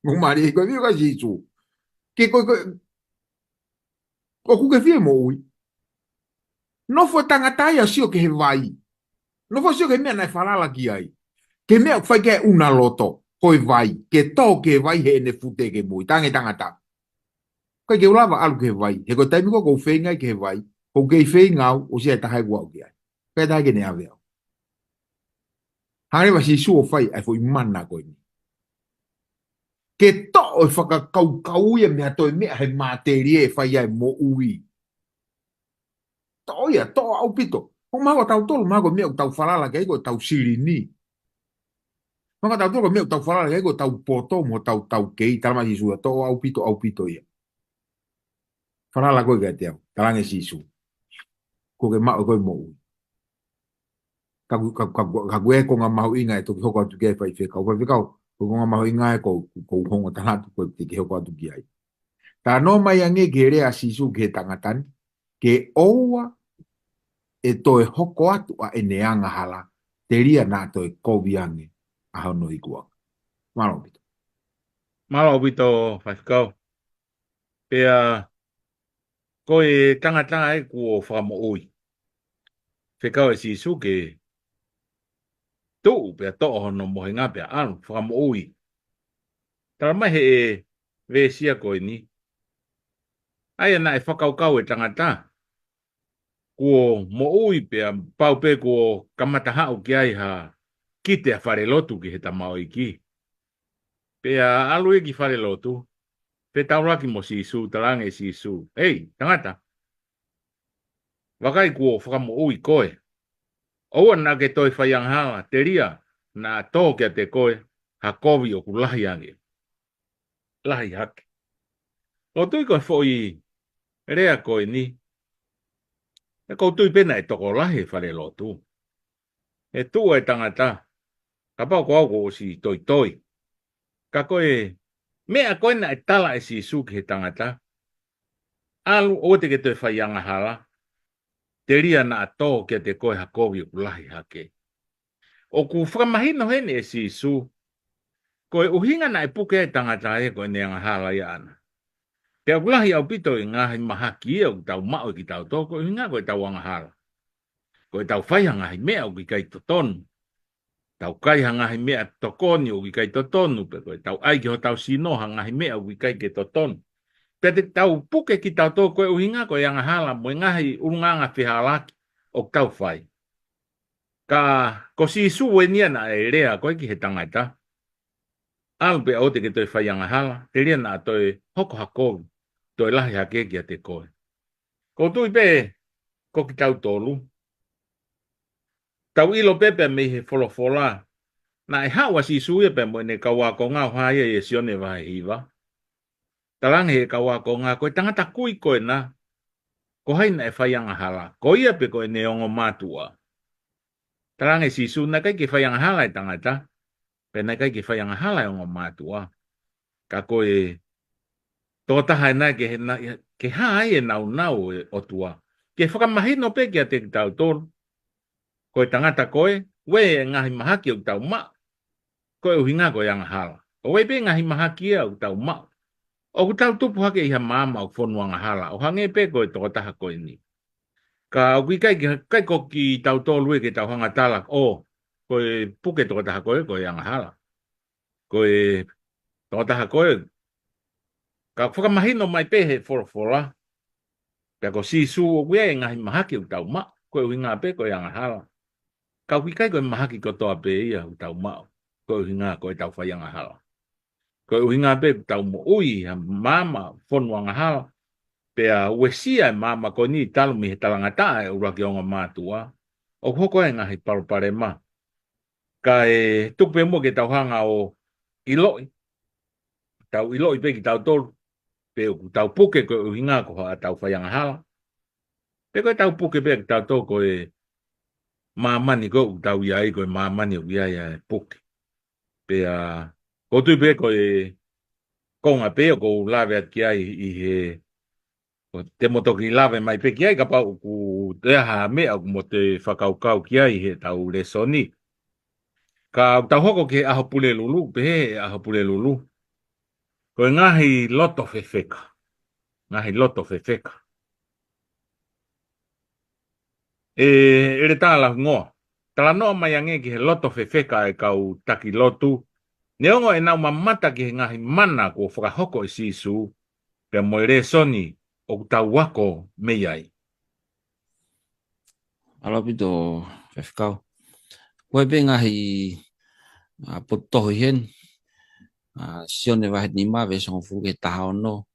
ʻOku mālie, ko e fehuʻi ko ē ʻa Sīsū. Ke ko, ko, ʻoku ke fie moʻui. Nofo e tangata ia ʻo sio ki he vai. Nofo ʻo sio ki he meʻa naʻe falala ki ai. Ki he meʻa ʻoku fai ki ai e ʻuna loto, ko e vai. Ke tō ki he vai heʻene fute ke moʻui. Talaange e tangata, ʻikai ke u lava ʻalu ki he vai. He ko e taimi ko ē ʻoku ou feinga ai ki he vai, ʻoku kei feinga au, ʻosi ʻi ai e taha ʻoku aʻu ki ai. Pea ʻikai ke ne ʻave au. Hanga leva ʻe Sīsū ʻo fai ʻa e foʻi mana ko eni. Ke toʻo e fakakaukau ia mei ha toe meʻa he matelie ʻe fai ai e moʻui. Toʻo ia, toʻo ʻaupito. ʻOku mahalo ʻa tautolu, mahalo ko e meʻa ʻoku tau falala ki ai ko ʻetau silini. Mahalo ʻa tautolu ko e meʻa ʻoku tau falala ki ai ko ʻetau poto mo ʻetau taukei, talamai ʻe Sīsū ia, toʻo ʻaupito, ʻaupito ia. Falala koe kiate au, talaange ʻe Sīsū. Kuo ke maʻu ʻe koe e moʻui. Ka ko, ka, ka, ka ko e konga mahuʻinga ʻe toki hoko atu ki ai e faifekau. Faifekau, ko e konga mahuʻinga ē ʻoku, ʻoku ou ongoʻi atu ko ē te ke hoko atu ki ai. Talanoa mai ange ki he lea ʻa Sīsū ki he tangata ni, ke ʻoua ʻe toe hoko atu ʻa ʻene angahala, telia naʻa toe kovi ange ʻa hono ikuʻanga. Mālō ʻaupito. Mālō ʻaupito, faifekau. Pea ko e tangata ē kuo fakamoʻui. Fekau ʻe Sīsū ke tuʻu pea toʻo hono mohenga pea ʻalu fakamoʻui. Talamai ʻe he veesi ko eni, ʻa ia naʻe fakakaukau e tangata kuo moʻui pea pau pē kuo kamata haʻu ki ai ha kite ʻa falelotu ki he tamaioʻeiki. Pea ʻalu ia ki falelotu, pea taulaki mo Sīsū, talaange ʻe Sīsū, "Hei, tangata, vakai kuo fakamoʻui koe. ʻOua naʻa ke toe fai angahala, telia naʻa tō kiate koe ha kovi ʻoku lahi ange, lahi hake." ʻOku ou tui ko e foʻi lea ko eni, ʻoku ou tui pē naʻe tokolahi e falelotu. ʻE tuʻu e tangata, kapau ko au kuo ʻosi toitoi. Ka ko e meʻa ko ē naʻe tala ʻe Sīsū ki he tangata, "ʻAlu, ʻoua te ke toe fai angahala, telia naʻa tō kiate koe ha kovi ʻoku lahi hake." ʻOku fakamahino heni ʻe Sīsū, ko e ʻuhinga naʻe puke ai e tangata ē ko ʻene angahala ia ʻana. Pea ʻoku lahi ʻaupito e ngaahi mahaki ia ʻoku tau maʻu ʻe kitautolu, ko e ʻuhinga ko ʻetau angahala. Ko ʻetau fai ha ngaahi meʻa ʻoku ʻikai totonu. Tau kai ha ngaahi meʻa tokoni ʻoku ʻikai totonu, pe ko ʻetau ʻai ki hotau sino ha ngaahi meʻa ʻoku ʻikai ke totonu. Pea te tau puke kitautolu ko e ʻuhinga ko e angahala mo e ngaahi ʻulungaanga fehālaaki ʻoku tau fai. Ka ko Sīsū eni ia naʻe lea ko ē ki he tangata, "ʻAlu pea ʻoua te ke toe fai angahala, telia naʻa toe hoko ha kovi, toe lahi hake kiate koe." ʻOku ou tui pē ko kitautolu, tau ʻilo pē pea mei he folofola, naʻe haʻu ʻa Sīsū ia pea mo ʻene kau ākonga ʻo hā ia ʻia Sione vahe hiva. Talaange ʻe he kau ākonga, "Ko e tangata kui ko ena, ko hai naʻe fai angahala, ko ia pe ko ʻene ongo mātuʻa?" Talaange ʻe Sīsū, "Naʻe ʻikai ke fai angahala e tangata, pea naʻe ʻikai ke fai angahala e ongo mātuʻa. Ka ko e tokotaha ena ke, ke hā ai e nāunau ʻo e ʻOtua." Ke fakamahino pē kiate kitautolu, ko e tangata ko ē, ʻoku ʻi ai e ngaahi mahaki ʻoku tau maʻu, ko e ʻuhinga ko e angahala. ʻOku ʻi ai pē ngaahi mahaki ia ʻoku tau maʻu, ʻoku tau tupu hake ʻi ha maama ʻoku fonu angahala, ʻo hangē pē ko e tokotaha ko eni. Ka ʻoku ʻikai ke, ʻikai ko kitautolu ē ke tau hanga ʻo tala, "ʻŌ, ko e puke tokotaha ko ē ko e angahala, ko e tokotaha ko ē." Ka fakamahino mai pē he folofola, pea ko Sīsū ʻoku ʻi ai e ngaahi mahaki ʻoku tau maʻu, ko e ʻuhinga pē ko e angahala. Ka ʻoku ʻikai ko e mahaki kotoa pē ia ʻoku tau maʻu, ko e ʻuhinga ko ʻetau fai angahala. Ko e ʻuhinga pē ʻoku tau moʻui ʻi ha maama fonu angahala, pea uesia e maama ko eni talu mei he talangataʻa e ʻuluaki ongo mātuʻa, ʻoku hoko ai e ngaahi palopalema. Kae tuku pē muʻa ke tau hanga ʻo ʻiloʻi, tau ʻiloʻi pē kitautolu, pe ʻoku tau puke ko e ʻuhinga ko haʻatau fai angahala, pe ko ʻetau puke pē kitautolu ko e māmani ko ē ʻoku tau ʻi ai, ko e māmani ʻoku ʻi ai ʻa e puke. Pea ʻoku ou tui pē ko e konga pē ʻoku ou lave atu ki ai ʻi he, ʻo te mo toki lave mai pē ki ai kapau ʻoku toe ʻi ai ha meʻa ʻoku mo toe fakakaukau ki ai heʻetau lēsoni. Ka ʻoku tau hoko ki he ʻaho Pulelulu, pehē ʻe he ʻaho Pulelulu, ko e ngaahi loto fefeka. Ngaahi loto fefeka. ʻE, ʻEletā Lahingoa, talanoa mai ange ki he loto fefeka e kau taki lotu, neongo ʻenau mamata ki he ngaahi mana kuo fakahoko ʻe Sīsū, pea mo e lēsoni ʻoku tau ako mei ai. Mālō ʻaupito, Faifekau. Ko e pē ngaahi, ʻa, potu tohi heni, ʻa, Sione vahe nima veesi hongofulu ki he taha ono,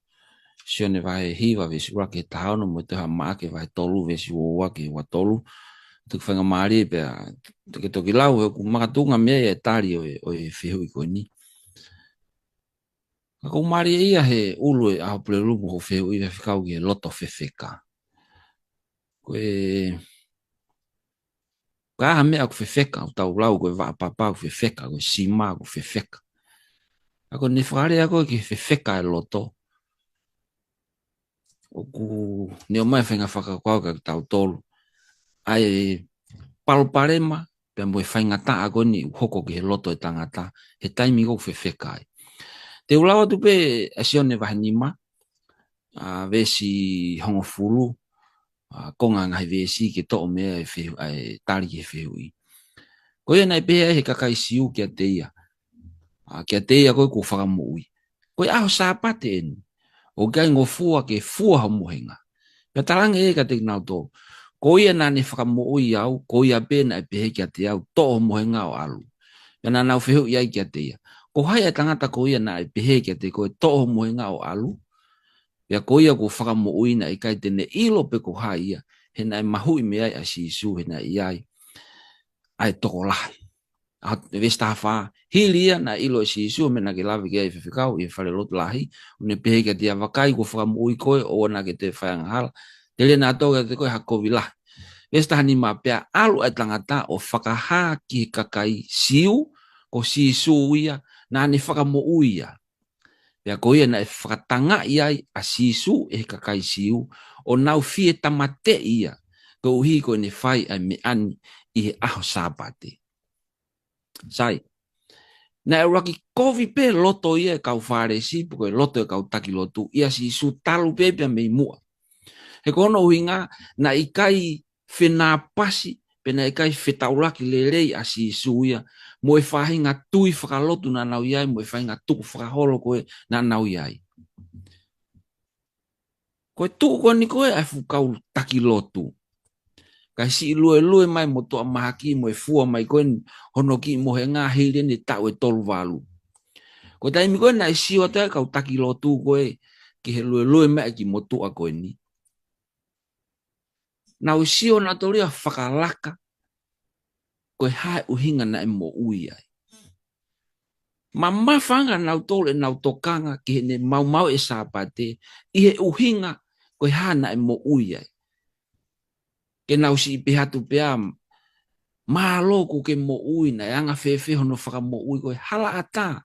Sione vahe hiva veesi ua ki he taha ono, mo e tohi ʻa Maʻake vahe tolu veesi ua ua ki he ua tolu. Toki faingamālie pea, toki, toki lau, he ʻoku makatuʻunga mei ai e tali ʻo e, ʻo e fehuʻi ko eni. Ka ʻoku mālie ia he ʻulu e ʻaho Pulelulu mo hoʻo fehuʻi, Faifekau, ki he loto fefeka. Ko e, ka ha meʻa ʻoku fefeka, ʻoku tau lau ko e vaʻa papa ʻoku fefeka, ko e sima ʻoku fefeka. Ka ko ʻene fakalea ko ē ki he fefeka e loto, ʻoku ne ʻomai e faʻahinga fakakaukau kia kitautolu ʻa e palopalema pea mo e faingataʻa ko eni ʻoku hoko ki he loto e tangata he taimi ʻoku fefeka ai. Te u lau atu pē ʻa Sione vahe nima, ʻa, veesi hongofulu, ʻa, konga ngaahi veesi ke toʻo mei ai e fehu-, ʻa e tali ki he fehuʻi. Ko ia naʻe pehē ai he kakai Siu kiate ia, ʻa, kiate ia ko ē kuo fakamoʻui, ko e ʻaho Sāpate eni, ʻoku ʻikai ngofua ke fua ho mohenga. Pea talaange ʻe ia kiate kinautolu, Ko ia naʻa ne fakamoʻui au, ko ia pē naʻe pehē kiate au, toʻo ho mohenga ʻo ʻalu. Pea naʻa nau fehuʻi ai kiate ia, ko hai ʻa e tangata ko ia naʻe pehē kiate koe, toʻo ho mohenga ʻo ʻalu? Pea ko ia kuo fakamoʻui naʻe ʻikai te ne ʻilo pe ko hai ia, he naʻe mahuʻi mei ai ʻa Sīsū, he naʻe ʻi ai ʻa e tokolahi. ʻA, veesi taha fā, hili ia naʻe ʻilo ʻe Sīsū ʻa e meʻa naʻa ke lave ki ai, Faifekau, ʻi he falelotu lahi, ʻo ne pehē kiate ia, vakai, kuo fakamoʻui koe, ʻoua naʻa ke toe fai angahala, telia naʻa tō kiate koe ha kovi lahi. Veesi taha nima, pea ʻalu ʻa e tangata ʻo fakahā ki he kakai Siu, ko Sīsū ia, naʻa ne fakamoʻui ia. Pea ko ia naʻe fakatangaʻi ai ʻa Sīsū ʻe he kakai Siu, ʻo nau fie tāmateʻi ia, koeʻuhi ko ʻene fai ʻa e meʻa ni ʻi he ʻaho Sāpate. Sai. Naʻe ʻuluaki kovi pē loto ia ʻa e kau Fālesi, pe ko e loto ʻa e kau taki lotu, ʻia Sīsū talu pē pea mei muʻa. He ko hono ʻuhinga, naʻe ʻikai fenāpasi, pe naʻe ʻikai fetaulaki lelei ʻa Sīsū ia mo e faʻahinga tui fakalotu naʻa nau ʻi ai, mo e faʻahinga tukufakaholo ko ē naʻa nau ʻi ai. Ko e tuʻu ko eni ko ē ʻa e fuʻu kau taki lotu, kae siʻi luelue mai motuʻa mahaki mo e fua mai ko ē hono kiʻi mohenga hili ʻene taʻu ʻe tolu valu. Ko e taimi ko ē naʻe sio atu ai ʻa e kau taki lotu ko ē ki he luelue mai ʻa e kiʻi motuʻa ko eni, nau sio nautolu ia fakalaka ko e hā e ʻuhinga naʻe moʻui ai. Mamafa ange ʻa nautolu ʻenau tokanga ki heʻene maumauʻi e Sāpate ʻi he ʻuhinga ko e hā naʻe moʻui ai. Ke nau siʻi pehē atu pē, mālō kuo ke moʻui, naʻe anga fēfē hono fakamoʻui, ko e halaʻatā.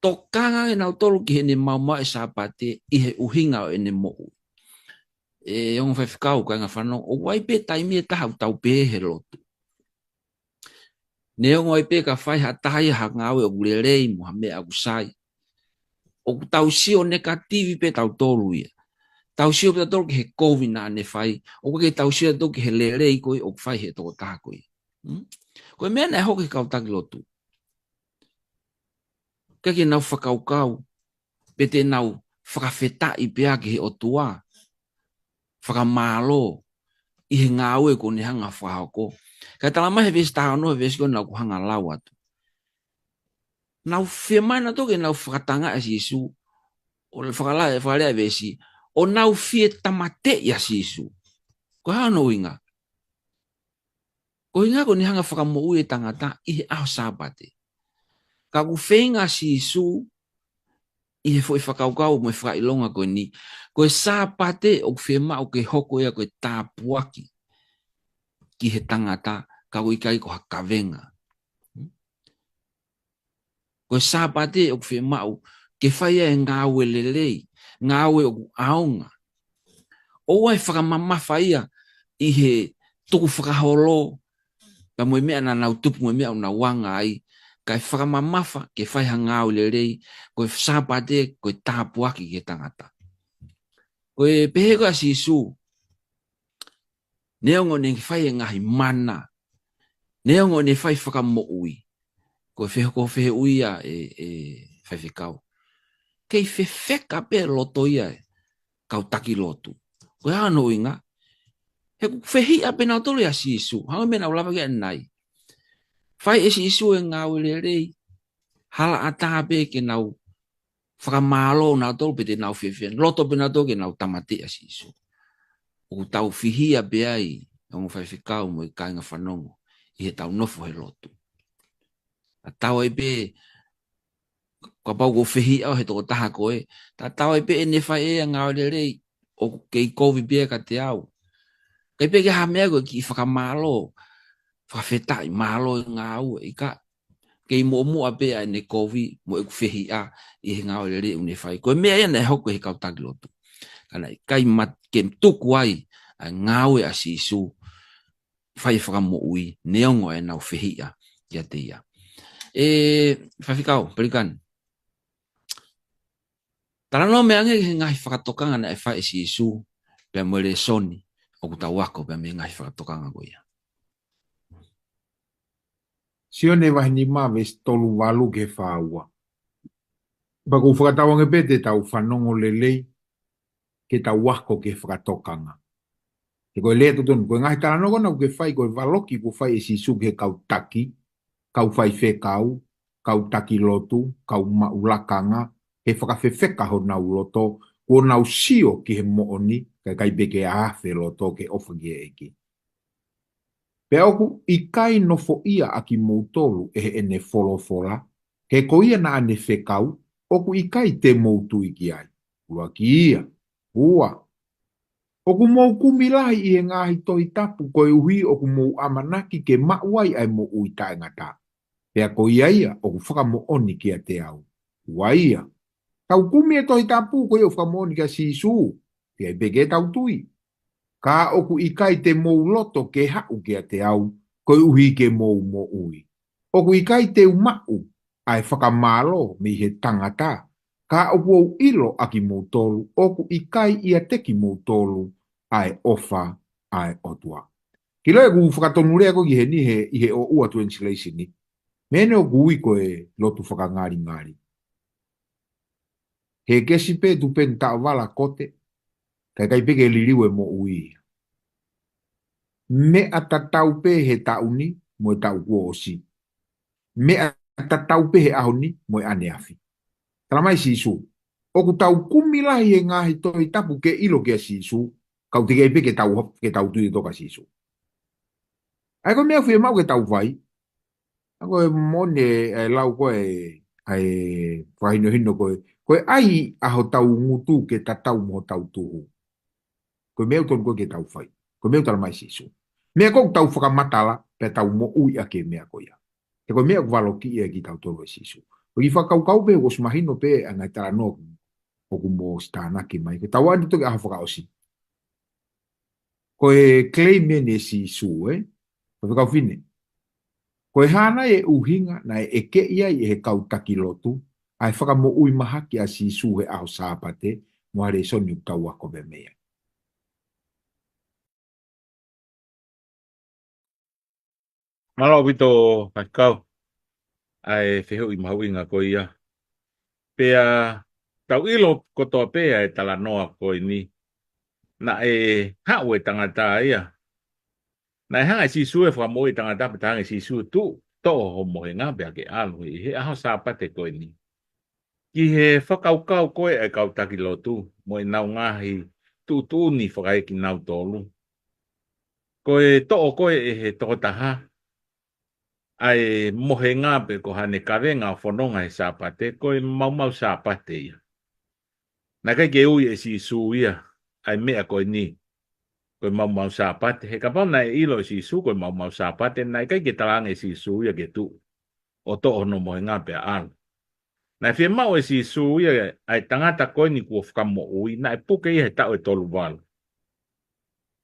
Tokanga ange nautolu ki heʻene maumauʻi e Sāpate ʻi he ʻuhinga ʻo ʻene moʻui. ʻE ongo faifekau, kāinga fanongo, ʻoku ʻi ai pē taimi ʻe taha ʻoku tau pehē he lotu, neongo ai pē ka fai ha taha ia ha ngāue ʻoku lelei mo ha meʻa ʻoku sai, ʻoku tau sio nekativi pē tautolu ia. Tau sio pē tautolu ki he kovi naʻa ne fai, ʻoku ʻikai ke tau sio tautolu ki he lelei ko ē ʻoku fai he tokotaha ko ia. Hmm? Ko e meʻa naʻe hoko he kau taki lotu, ʻikai ke nau fakakaukau pe te nau fakafetaʻi pē ā ki he ʻOtua, fakamālō ʻi he ngāue kuo ne hanga fakahoko. Kae talamai he veesi taha ono, he veesi ko ē naʻa ku hanga lau atu, nau fiemaʻu nautolu ke nau fakatangaʻi ʻa Sīsū, ʻo fakala-, fakalea e veesi, ʻo nau fie tāmateʻi ʻa Sīsū. Ko e hā hono ʻuhinga? Ko e ʻuhinga ko ʻene hanga fakamoʻui e tangata ʻi he ʻaho Sāpate. Ka ʻoku feinga ʻa Sīsū ʻi he foʻi fakakaukau mo e fakaʻilonga ko eni, ko e Sāpate ʻoku fiemaʻu ke hoko ia ko e tāpuaki ki he tangata, ka ʻoku ʻikai ko ha kavenga. Ko e Sāpate ʻoku fiemaʻu ke fai ai e ngāue lelei, ngāue ʻoku ʻaonga. ʻOua ʻe fakamamafa ia ʻi he tukufakaholo, pea mo e meʻa naʻa nau tupu mo e meʻa ʻoku nau anga ai, kae fakamamafa ke fai ha ngāue lelei, ko e Sāpate ko e tāpuaki ki he tangata. Ko e pehē ko ē ʻa Sīsū, neongo ʻene fai e ngaahi mana, neongo ʻene fai fakamoʻui, ko e feho-, ko e fehuʻi ia ʻe, ʻe faifekau, kei fefeka pē loto ia ʻa e kau taki lotu. Ko e hā hono ʻuhinga? He ʻoku fehiʻa pē nautolu ʻia Sīsū, hangē ko e meʻa naʻa ku lave ki ai ʻanenai. Fai ʻe Sīsū e ngāue lelei, halaʻatā pē ke nau fakamālō nautolu pe te nau fiefia, loto pē nautolu ke nau tāmateʻi ʻa Sīsū. ʻOku tau fehiʻa pē ai, ongo faifekau mo e kāinga fanongo, ʻi heʻetau nofo he lotu. Tatau ai pē, kapau ʻoku fehiʻa ʻa e tokotaha ko ē, tatau ai pē ʻene fai ʻe ia e ngāue lelei, ʻoku kei kovi pē ia kiate au. ʻIkai pē ke ʻi ai ha meʻa ko e kiʻi fakamālō, fakafetaʻi, mālō e ngāue, ʻikai, kei muʻomuʻa pē ʻa ʻene kovi mo ʻeku fehiʻa ʻi he ngāue lelei ʻoku ne fai. Ko e meʻa ia naʻe hoko he kau taki lotu. Ka naʻe ʻikai mat-, ke tuku ai ʻa e ngāue ʻa Sīsū, fai e fakamoʻui, neongo ʻenau fehiʻa kiate ia. ʻE, faifekau, Pelikani, talanoa mai ange ki he ngaahi fakatokanga naʻe fai ʻe Sīsū, pea mo e lēsoni ʻoku tau ako pea mei he ngaahi fakatokanga ko ia. Sione vahe nima veesi tolu valu ki he fā ua. Pea ʻoku ou fakatauange pē te tau fanongo lelei, ke tau ako ki he fakatokanga. He ko e lea totonu, ko e ngaahi talanoa ko ena ʻoku ke fai, ko e valoki kuo fai ʻe Sīsū ki he kau taki, kau faifekau, kau taki lotu, kau maʻu lakanga, he fakafefeka honau loto, kuo nau sio ki he moʻoni, kae ʻikai pē ke afe loto ke ʻofa ki he ʻEiki. Pea ʻoku ʻikai nofoʻia ʻa kimoutolu ʻe heʻene folofola, he ko ia naʻa ne fekau, ʻoku ʻikai te mou tui ki ai. ʻUluaki ia. Ua. ʻOku mou kumi lahi ʻi he ngaahi Tohi Tapu koeʻuhi ʻoku mou ʻamanaki ke maʻu ai ʻa e moʻui taʻengata. Pea ko ia ia ʻoku fakamoʻoni kiate au. Ua ia. Tau kumi e Tohi Tapu ko ia ʻoku fakamoʻoni kia Sīsū. Pea ʻikai pē ke tau tui. Ka ʻoku ʻikai te mou loto ke haʻu kiate au, koeʻuhi ke mou moʻui. ʻOku ʻikai te u maʻu ʻa e fakamālō mei he tangata, ka ʻoku ou ʻilo ʻa kimoutolu, ʻoku ʻikai ʻiate kimoutolu ʻa e ʻofa ʻa e ʻOtua. Ke ʻilo ʻeku fakatonulea ko ē ki heni he, ʻi he ʻOʻua translation ni. Meʻa eni ʻoku ui ko e lotu fakangalingali. He kesi pē tuʻu pē ʻene taʻovala kote, kae ʻikai pē ke liliu e moʻui. Meʻa tatau pē he taʻu ni, mo e taʻu kuo ʻosi. Meʻa tatau pē he ʻaho ni, mo e ʻaneafi. Tala mai Sīsū, ʻoku tau kumi lahi he ngaahi Tohi Tapu ke ʻilo kia Sīsū, ka ʻoku teʻeki ai pē ke tau, ke tau tui ʻe toka Sīsū. ʻA ia ko e meʻa ʻoku fiemaʻu ke tau fai, ʻa ia ko e moʻoni e, e lau ko ē, ʻa e fakahinohino ko ē, ko e ʻai ʻa hotau ngutu ke tatau mo hotau tuhu. Ko e meʻa ʻoku totonu ko ē ke tau fai. Ko e meʻa ʻoku tala mai Sīsū. Meʻa ko ē ʻoku tau fakamatala, pea tau moʻui ʻaki e meʻa ko ia. He ko e meʻa ʻoku valokiʻi ʻaki kitautolu ʻe Sīsū. Ko e kiʻi fakakaukau pē, ʻoku ʻosi mahino pē, ʻa e ngaahi talanoa ʻoku mou ʻosi tānaki mai. Ko e tau ʻalu atu ki he ʻaho fakaʻosi. Ko e claim eni ʻe Sīsū, ē? Ko e fekau fine. Ko e hā nai e ʻuhinga naʻe ʻekeʻi ai ʻe he kau taki lotu, ʻa e fakamoʻui mahaki ʻa Sīsū he ʻaho Sāpate, mo e lēsoni ʻoku tau ako pē mei ai. Mālō ʻaupito Faifekau, ʻa e fehuʻi mahuʻinga ko ia. Pea tau ʻilo kotoa pē ʻa e talanoa ko eni. Naʻe haʻu e tangata ia. Naʻe hanga ʻe Sīsū ʻo fakamoʻui e tangata pea talaange ʻe Sīsū, tuʻu, toʻo ho mohenga pea ke ʻalu ʻi he ʻaho Sāpate ko eni. Ki he fakakaukau ko ē ʻa e kau taki lotu, mo ʻenau ngaahi tuʻutuʻuni fakaekinautolu. Ko e toʻo ko ē ʻe he tokotaha ʻa e mohenga pe ko haʻane kavenga ʻo fononga he Sāpate, ko e maumau Sāpate ia. Naʻe ʻikai ke ui ʻe Sīsū ia, ʻa e meʻa ko eni, ko e maumau Sāpate. He kapau naʻe ʻilo ʻe Sīsū, ko e maumau Sāpate, naʻe ʻikai ke talaange ʻe Sīsū ia ke tuʻu ʻo toʻo hono mohenga pea ʻalu. Naʻe fiemaʻu ʻe Sīsū ia ʻa e tangata ko eni kuo fakamoʻui, naʻe puke ia he taʻu ʻe tolu valu.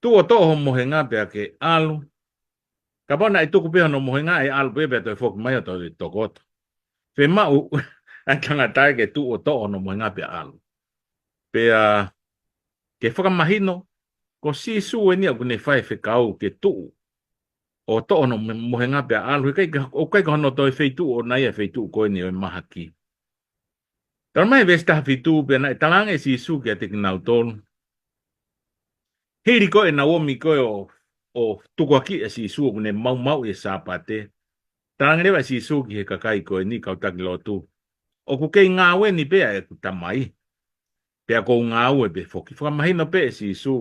Tuʻu ʻo toʻo ho mohenga pea ke ʻalu. Kapau naʻe tuku pē hono mohenga ʻe ʻalu pē pea toe foki mai ʻo toe tokoto. Fiemaʻu ʻa e tangata ia ke tuʻu ʻo toʻo hono mohenga pea ʻalu. Pea ke fakamahino, ko Sīsū eni ʻoku ne fai e fekau ke tuʻu ʻo toʻo hono mo-, mohenga pea ʻalu, he ʻikai ke, ʻoku ʻikai ko hono toe feituʻu ʻoʻona ia e feituʻu ko eni ʻo e mahaki. Tala mai veesi taha fitu, pea naʻe talaange ʻe Sīsū kiate kinautolu. Hili ko ē ʻenau ō mai ko ē ʻo, ʻo tukuakiʻi ʻa Sīsū ʻoku ne maumauʻi e Sāpate. Talaange leva ʻe Sīsū ki he kakai ko eni kau taki lotu. ʻOku kei ngāue ni pē ʻa ʻeku Tamai. Pea ʻoku ou ngāue pē foki. Fakamahino pē ʻe Sīsū.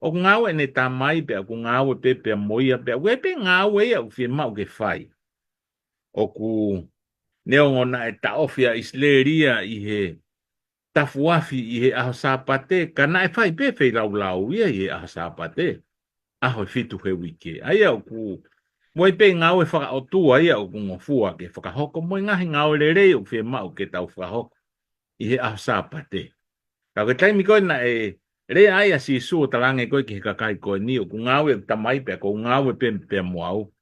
ʻOku ngāue ʻene Tamai, pea ʻoku ngāue pē, pea mo ia, pea ʻoku ʻi ai pē ngāue ia ʻoku fiemaʻu ke fai. ʻOku neongo naʻe taʻofi ʻa ʻIsileli ia ʻi he tafuafi ʻi he ʻaho Sāpate, ka naʻe fai pē feilaulau ia ʻi he ʻaho Sāpate. ʻAho ʻe fitu he uike. ʻA ia ʻoku, mo e pē ngāue fakaʻotua ia ʻoku ngofua ke fakahoko, mo e ngaahi ngāue lelei ʻoku fiemaʻu ke tau fakahoko ʻi he ʻaho Sāpate. Ka ko e taimi ko ē naʻe lea ai ʻa Sīsū ʻo talaange ko ē ki he kakai ko eni ʻoku ngāue ʻeku Tamai pea ʻoku ou ngāue pē pea mo au.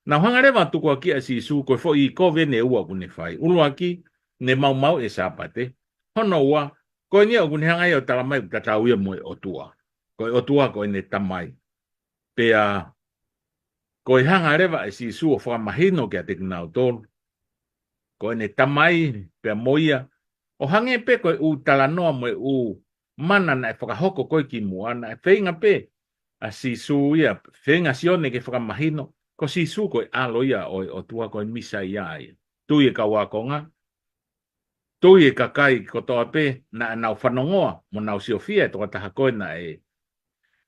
Nau hanga leva ʻo tukuakiʻi ʻa Sīsū ko e foʻi kovi eni ʻe ua ʻoku ne fai. ʻUluaki, ne maumauʻi e Sāpate. Hono ua, ko eni ʻoku ne hanga ia ʻo tala mai ʻoku tatau ia mo e ʻOtua. Ko e ʻOtua ko ʻene Tamai. Pea ko e hanga leva ʻe Sīsū ʻo fakamahino kiate kinautolu. Ko ʻene Tamai pea mo ia. ʻO hangē pē ko e ʻū talanoa mo e ʻū mana naʻe fakahoko ko ē kimuʻa naʻe feinga pē ʻa Sīsū ia, feinga Sione ke fakamahino, ko Sīsū ko e ʻAlo ia ʻo e ʻOtua, ko e Mīsaia ia. Tui e kau ākonga, tui e kakai kotoa pē naʻa nau fanongoa mo nau siofia e tokotaha ko ē naʻe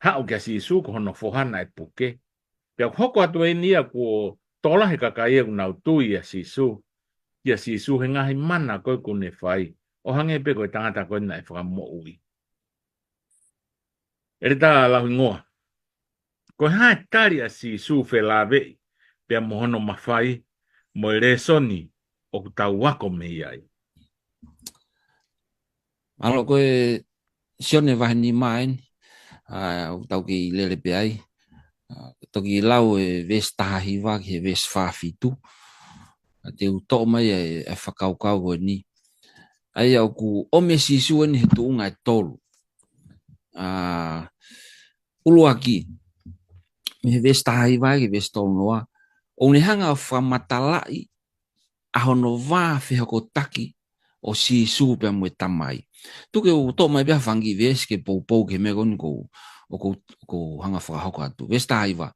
haʻu kia Sīsū, ko hono foha naʻe puke. Pea ʻoku hoko atu eni ia kuo tokolahi e kakai ia ʻoku nau tui ʻia Sīsū, ʻia Sīsū he ngaahi mana ko ē ʻoku ne fai, ʻo hangē pē ko e tangata ko ē naʻe fakamoʻui. ʻEletā Lauhingoa, ko e hā e tali ʻa Sīsū felāveʻi pea mo hono mafai mo e lēsoni ʻoku tau ako mei ai? Mālō, ko e Sione vahe nima eni, ʻa, ʻoku tau kei lele pē ai. ʻA, toki lau e veesi taha hiva ki he veesi fā fitu. ʻA, te u toʻo mai e, e fakakaukau ko eni. ʻA ia ʻoku ʻomi ʻe Sīsū eni he tuʻunga ʻe tolu. ʻA, ʻuluaki, mei he veesi taha hiva ki he veesi tolu noa, ʻoku ne hanga ʻo fakamatalaʻi ʻa hono vā fehokotaki ʻo Sīsū pea mo e Tamai. Tuku ke u toʻo mai pē ha fanga kiʻi veesi ke poupou ki he meʻa ko eni ʻoku ou, ʻoku ou, ʻoku ou hanga ʻo fakahoko atu. Veesi taha hiva.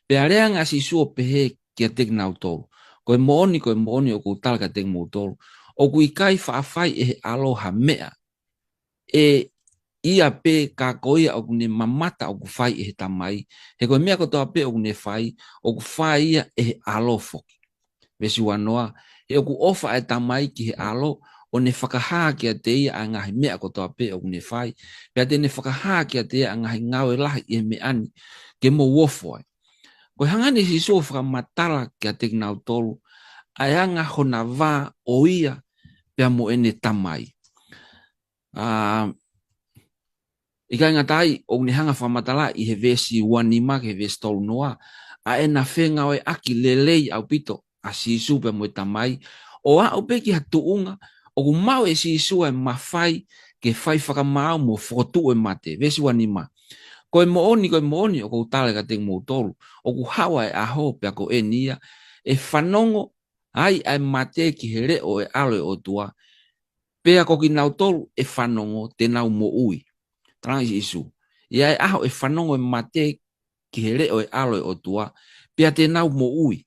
Pea lea ange ʻa Sīsū ʻo pehē kiate kinautolu, ko e moʻoni, ko e moʻoni ʻoku ou tala kiate kimoutolu, ʻoku ʻikai faʻa fai ʻe he ʻAlo ha meʻa ʻe ia pē, ka ko ia ʻoku ne mamata ʻoku fai ʻe he Tamai, he ko e meʻa kotoa pē ʻoku ne fai, ʻoku fai ia ʻe he ʻAlo foki. Veesi ua noa, he ʻoku ʻofa ʻa e Tamai ki he ʻAlo, ʻo ne fakahā kiate ia ʻa e ngaahi meʻa kotoa pē ʻoku ne fai, pea te ne fakahā kiate ia ʻa e ngaahi ngāue lahi ʻi he meʻa ni ke mou ofo ai. Ko e hanga eni ʻe Sīsū ʻo fakamatala kiate kinautolu ʻa e anga hona vā ʻo ia pea mo ʻene Tamai. ʻA, ʻikai ngata ai, ʻoku ne hanga ʻo fakamatala ʻi he veesi ua nima ki he veesi tolu noa ʻa ʻena fengāueʻaki lelei ʻaupito ʻa Sīsū pea mo e Tamai, ʻo aʻu pē ki ha tuʻunga ʻoku maʻu ʻe Sīsū ʻa e mafai ke fai fakamaau mo fokotuʻu e mate. Veesi ua nima. Ko e moʻoni, ko e moʻoni ʻoku ou tala kiate kimoutolu, ʻoku haʻu ʻa e ʻaho, pea ko eni ia, ʻe fanongo ai ʻa e mate ki he leʻo ʻo e ʻAlo ʻo e ʻOtua, pea ko kinautolu ʻe fanongo te nau moʻui. Tala ange ʻe Sīsū, ʻe ʻi ai e ʻaho ʻe fanongo e mate ki he leʻo ʻo e ʻAlo ʻo e ʻOtua, pea te nau moʻui.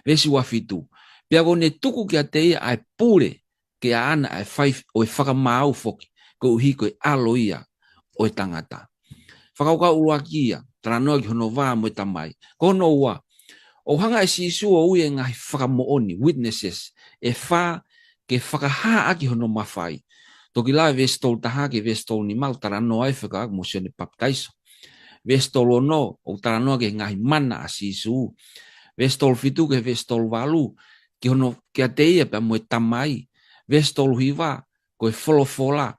Veesi ua fitu. Pea ʻoku ne tuku kiate ia ʻa e pule ke ʻaʻana ʻa e fai ʻo e fakamaau foki, koeʻuhi ko e ʻAlo ia ʻo e tangata. Fakakaukau ʻuluaki ia, talanoa ki hono vā mo e Tamai. Ko hono ua, ʻoku hanga ʻe Sīsū ʻo ui e ngaahi fakamoʻoni, witnesses, ʻe fā ke fakahā ʻaki hono mafai. Toki lau e veesi tolu taha ki he veesi tolu nima, ʻoku talanoa ai fekauʻaki mo Sione Papitaiso. Veesi tolu ono, ʻoku talanoa ki he ngaahi mana ʻa Sīsū. Veesi tolu fitu ki he veesi tolu valu, ki hono kiate ia pea mo e Tamai. Veesi tolu hiva, ko e folofola.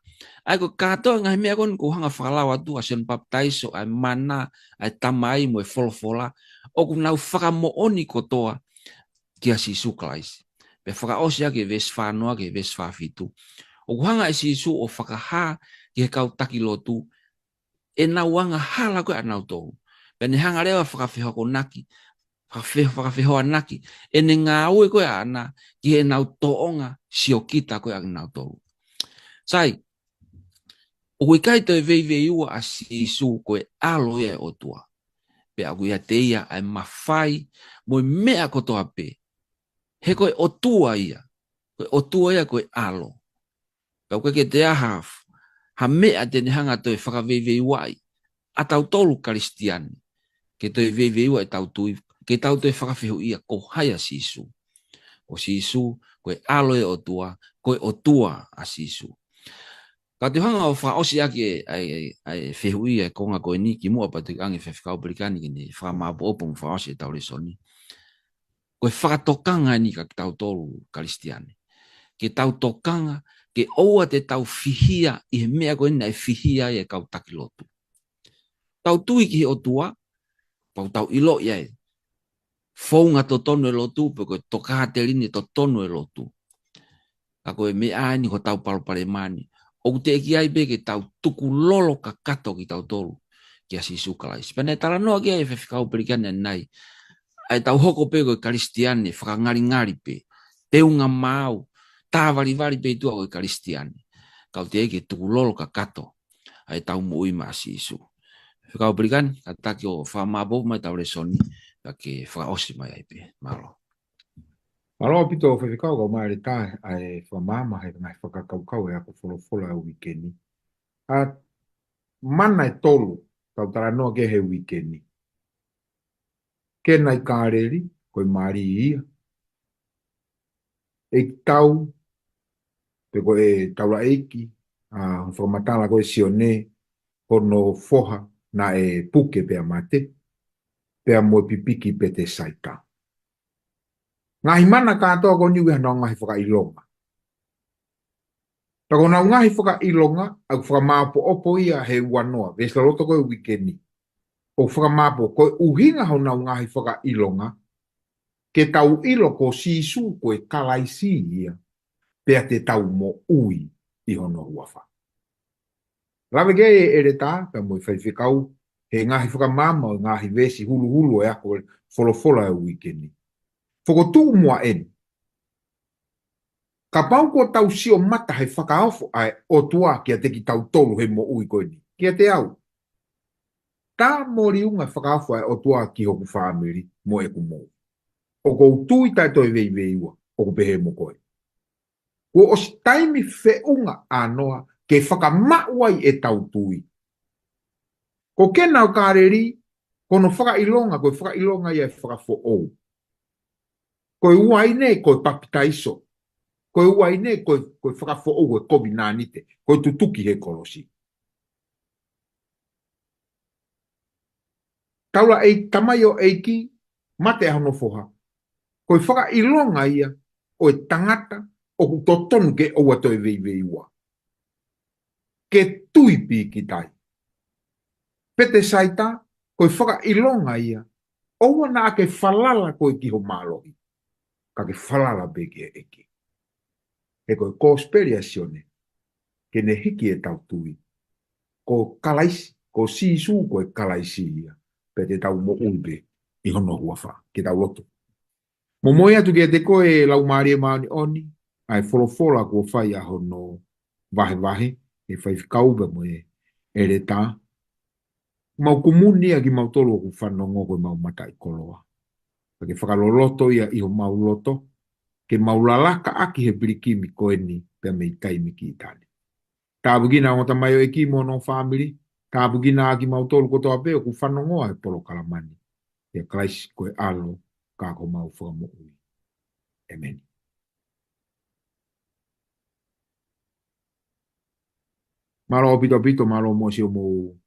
ʻA ia ko e kātoa e ngaahi meʻa ko eni ʻoku ou hanga ʻo fakalau atu, ʻa Sione Papitaiso, ʻa e mana, ʻa e Tamai mo e folofola, ʻoku nau fakamoʻoni kotoa kia Sīsū Kalaisi. Pea fakaʻosi ʻaki e veesi fā noa ki he veesi fā fitu. ʻOku hanga ʻe Sīsū ʻo fakahā ki he kau taki lotu ʻenau angahala ko ē ʻanautolu. Pea ne hanga leva ʻo fakafehoanaki, fakafe-, fakafehoanaki ʻene ngāue ko ē ʻaʻana ki heʻenau tōʻonga siokita ko ē ʻanautolu. Sai, ʻoku ʻikai toe veiveiua ʻa Sīsū ko e ʻAlo ia ʻo e ʻOtua. Pea ʻoku ʻiate ia ʻa e mafai mo e meʻa kotoa pē. He ko e ʻOtua ia, ko e ʻOtua ia ko e ʻAlo. Pea ʻoku ʻikai ke toe ʻi ai ha, ha meʻa te ne hanga ʻo toe fakaveiveiuaʻi ʻa tautolu Kalisitiane, ke toe veiveiua ʻetau tui, ke tau toe fakafehuʻia ko hai ʻa Sīsū. Ko Sīsū, ko e ʻAlo ia ʻo e ʻOtua, ko e ʻOtua ʻa Sīsū. Ka te u hanga ʻo fakaʻosi ʻaki e, ʻa e, ʻa e, ʻa e fehuʻi ʻa e konga ko eni kimuʻa pea toki ʻoange ki he faifekau Pelikani ke ne fakamāʻopoʻopo mo fakaʻosi ʻetau lēsoni. Ko e fakatokanga eni kia kitautolu Kalisitiane. Ke tau tokanga, ke ʻoua te tau fihia ʻi he meʻa ko eni naʻe fihia ai e kau taki lotu. Tau tui ki he ʻOtua, pea ʻoku tau ʻiloʻi ai e founga totonu e lotu, pe ko e tokāteline totonu e lotu. Ka ko e meʻa eni ko hotau palopalema ni, ʻoku teʻeki ai pē ke tau tukulolo kakato kitautolu kia Sīsū Kalaisi. Pea naʻe talanoa ki ai e faifekau Pelikani ʻanenai, ʻa ʻetau hoko pē ko e Kalisitiane fakangalingali pē, teunga maau, tāvalivali pē ʻi tuʻa ko e Kalisitiane. Ka ʻoku teʻeki ke tukulolo kakato ʻa ʻetau moʻui maʻa Sīsū. Faifekau Pilikani, kātaki ʻo fakamāʻopoʻopo mai ʻetau lēsoni, kae fakaʻosi mai ai pē. Mālō. Mālō ʻaupito Faifekau, kau mai ʻEletā, ʻa e fakamaama he ngaahi fakakaukau ʻa e ako folofola ʻo e uike ni. ʻA, mana ʻe tolu, tau talanoa ki ai he uike ni. Kena ʻi Kāleli, ko e mali ia. ʻEiki Tau, pe ko e taulaʻeiki, ʻa, fakamatala ko ē ʻa Sione, hono foha naʻe puke pea mate, pea mo e pipiki Petesaita. Ngaahi mana kātoa ko eni ʻoku ʻi ai honau ngaahi fakaʻilonga. Pea ko honau ngaahi fakaʻilonga, ʻoku fakamāʻopoʻopo ia he uanoa, veesi loloto ko ē uike ni. ʻOku fakamāʻopoʻopo, ko e ʻuhinga honau ngaahi fakaʻilonga, ke tau ʻilo ko Sīsū ko e Kalaisi ia, pea te tau moʻui ʻi hono huafa. Lave ki ai ʻEletā, pea mo e Faifekau, he ngaahi fakamaama ʻo e ngaahi veesi huluhulu ʻo e ako folofola ʻo e uike ni. Fokotuʻu muʻa eni. Kapau kuo tau sio mata he fakaofo ʻa e ʻOtua kiate kitautolu he moʻui ko eni. Kiate au. Tā moliunga fakaofo ʻa e ʻOtua ki hoku fāmili mo ʻeku moʻui. ʻOku ou tui taʻe toe veiveiua, ʻoku pehē mo koe. Kuo ʻosi taimi feʻunga ʻānoa ke fakamaʻu ai ʻetau tui. Ko Kena ʻo Kāleli, ko hono fakaʻilonga, ko e fakaʻilonga ia ʻo e fakafoʻou. Ko e uaine, ko e papitaiso. Ko e uaine, ko e, ko e fakafoʻou ʻo e kovinānite, ko e tutuki he kolosi. Taulaʻeiki, tamaioʻeiki, mate ʻa hono foha. Ko e fakaʻilonga ia ʻo e tangata ʻoku totonu ke ʻoua toe veiveiua. Ke tui pīkitai. Petesaita, ko e fakaʻilonga ia, ʻoua naʻa ke falala koe ki ho mālohi, ka ke falala pē ki he ʻEiki. He ko e kosipeli ʻa Sione, ke ne hiki ʻetau tui. Ko Kalaisi, ko Sīsū ko e Kalaisi ia, pea te tau moʻui pē ʻi hono huafa, ke tau lotu. Momoi atu kiate koe Laumālie Māʻoniʻoni, ʻa e folofola kuo fai ʻa hono vahevahe, ʻe Faifekau pea mo e ʻEletā. Mau kumuni ʻa kimautolu ʻoku fanongo ko e mau mataʻikoloa. Pea ke fakaloloto ia ʻi homau loto, ke mau lalaka ʻaki he pilikimi ko eni pea mei taimi ki taimi. Tāpuekina ʻa e ongo tamaioʻeiki mo hono fāmili, tāpuekina ʻa kimautolu kotoa pē ʻoku fanongo ʻa e polokalama ni. ʻIa Kalaisi ko e ʻAlo, ka ko homau Fakamoʻui. ʻĒmeni. Mālō ʻaupito ʻaupito, mālō muʻa siʻomou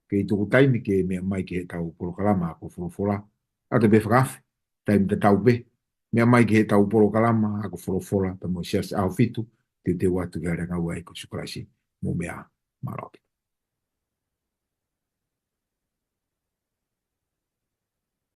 kei tuku taimi ke meʻa mai ki heʻetau polokalama ako folofola. ʻAta pē fakaafe, taimi tatau pē, meʻa mai ki heʻetau polokalama ako folofola, pea mo e Siasi ʻAhofitu, teuteu atu ki he ʻAlo ʻo e Ngaahi ʻAho ʻa Sīsū Kalaisi, mou meʻa ā, mālō ʻaupito.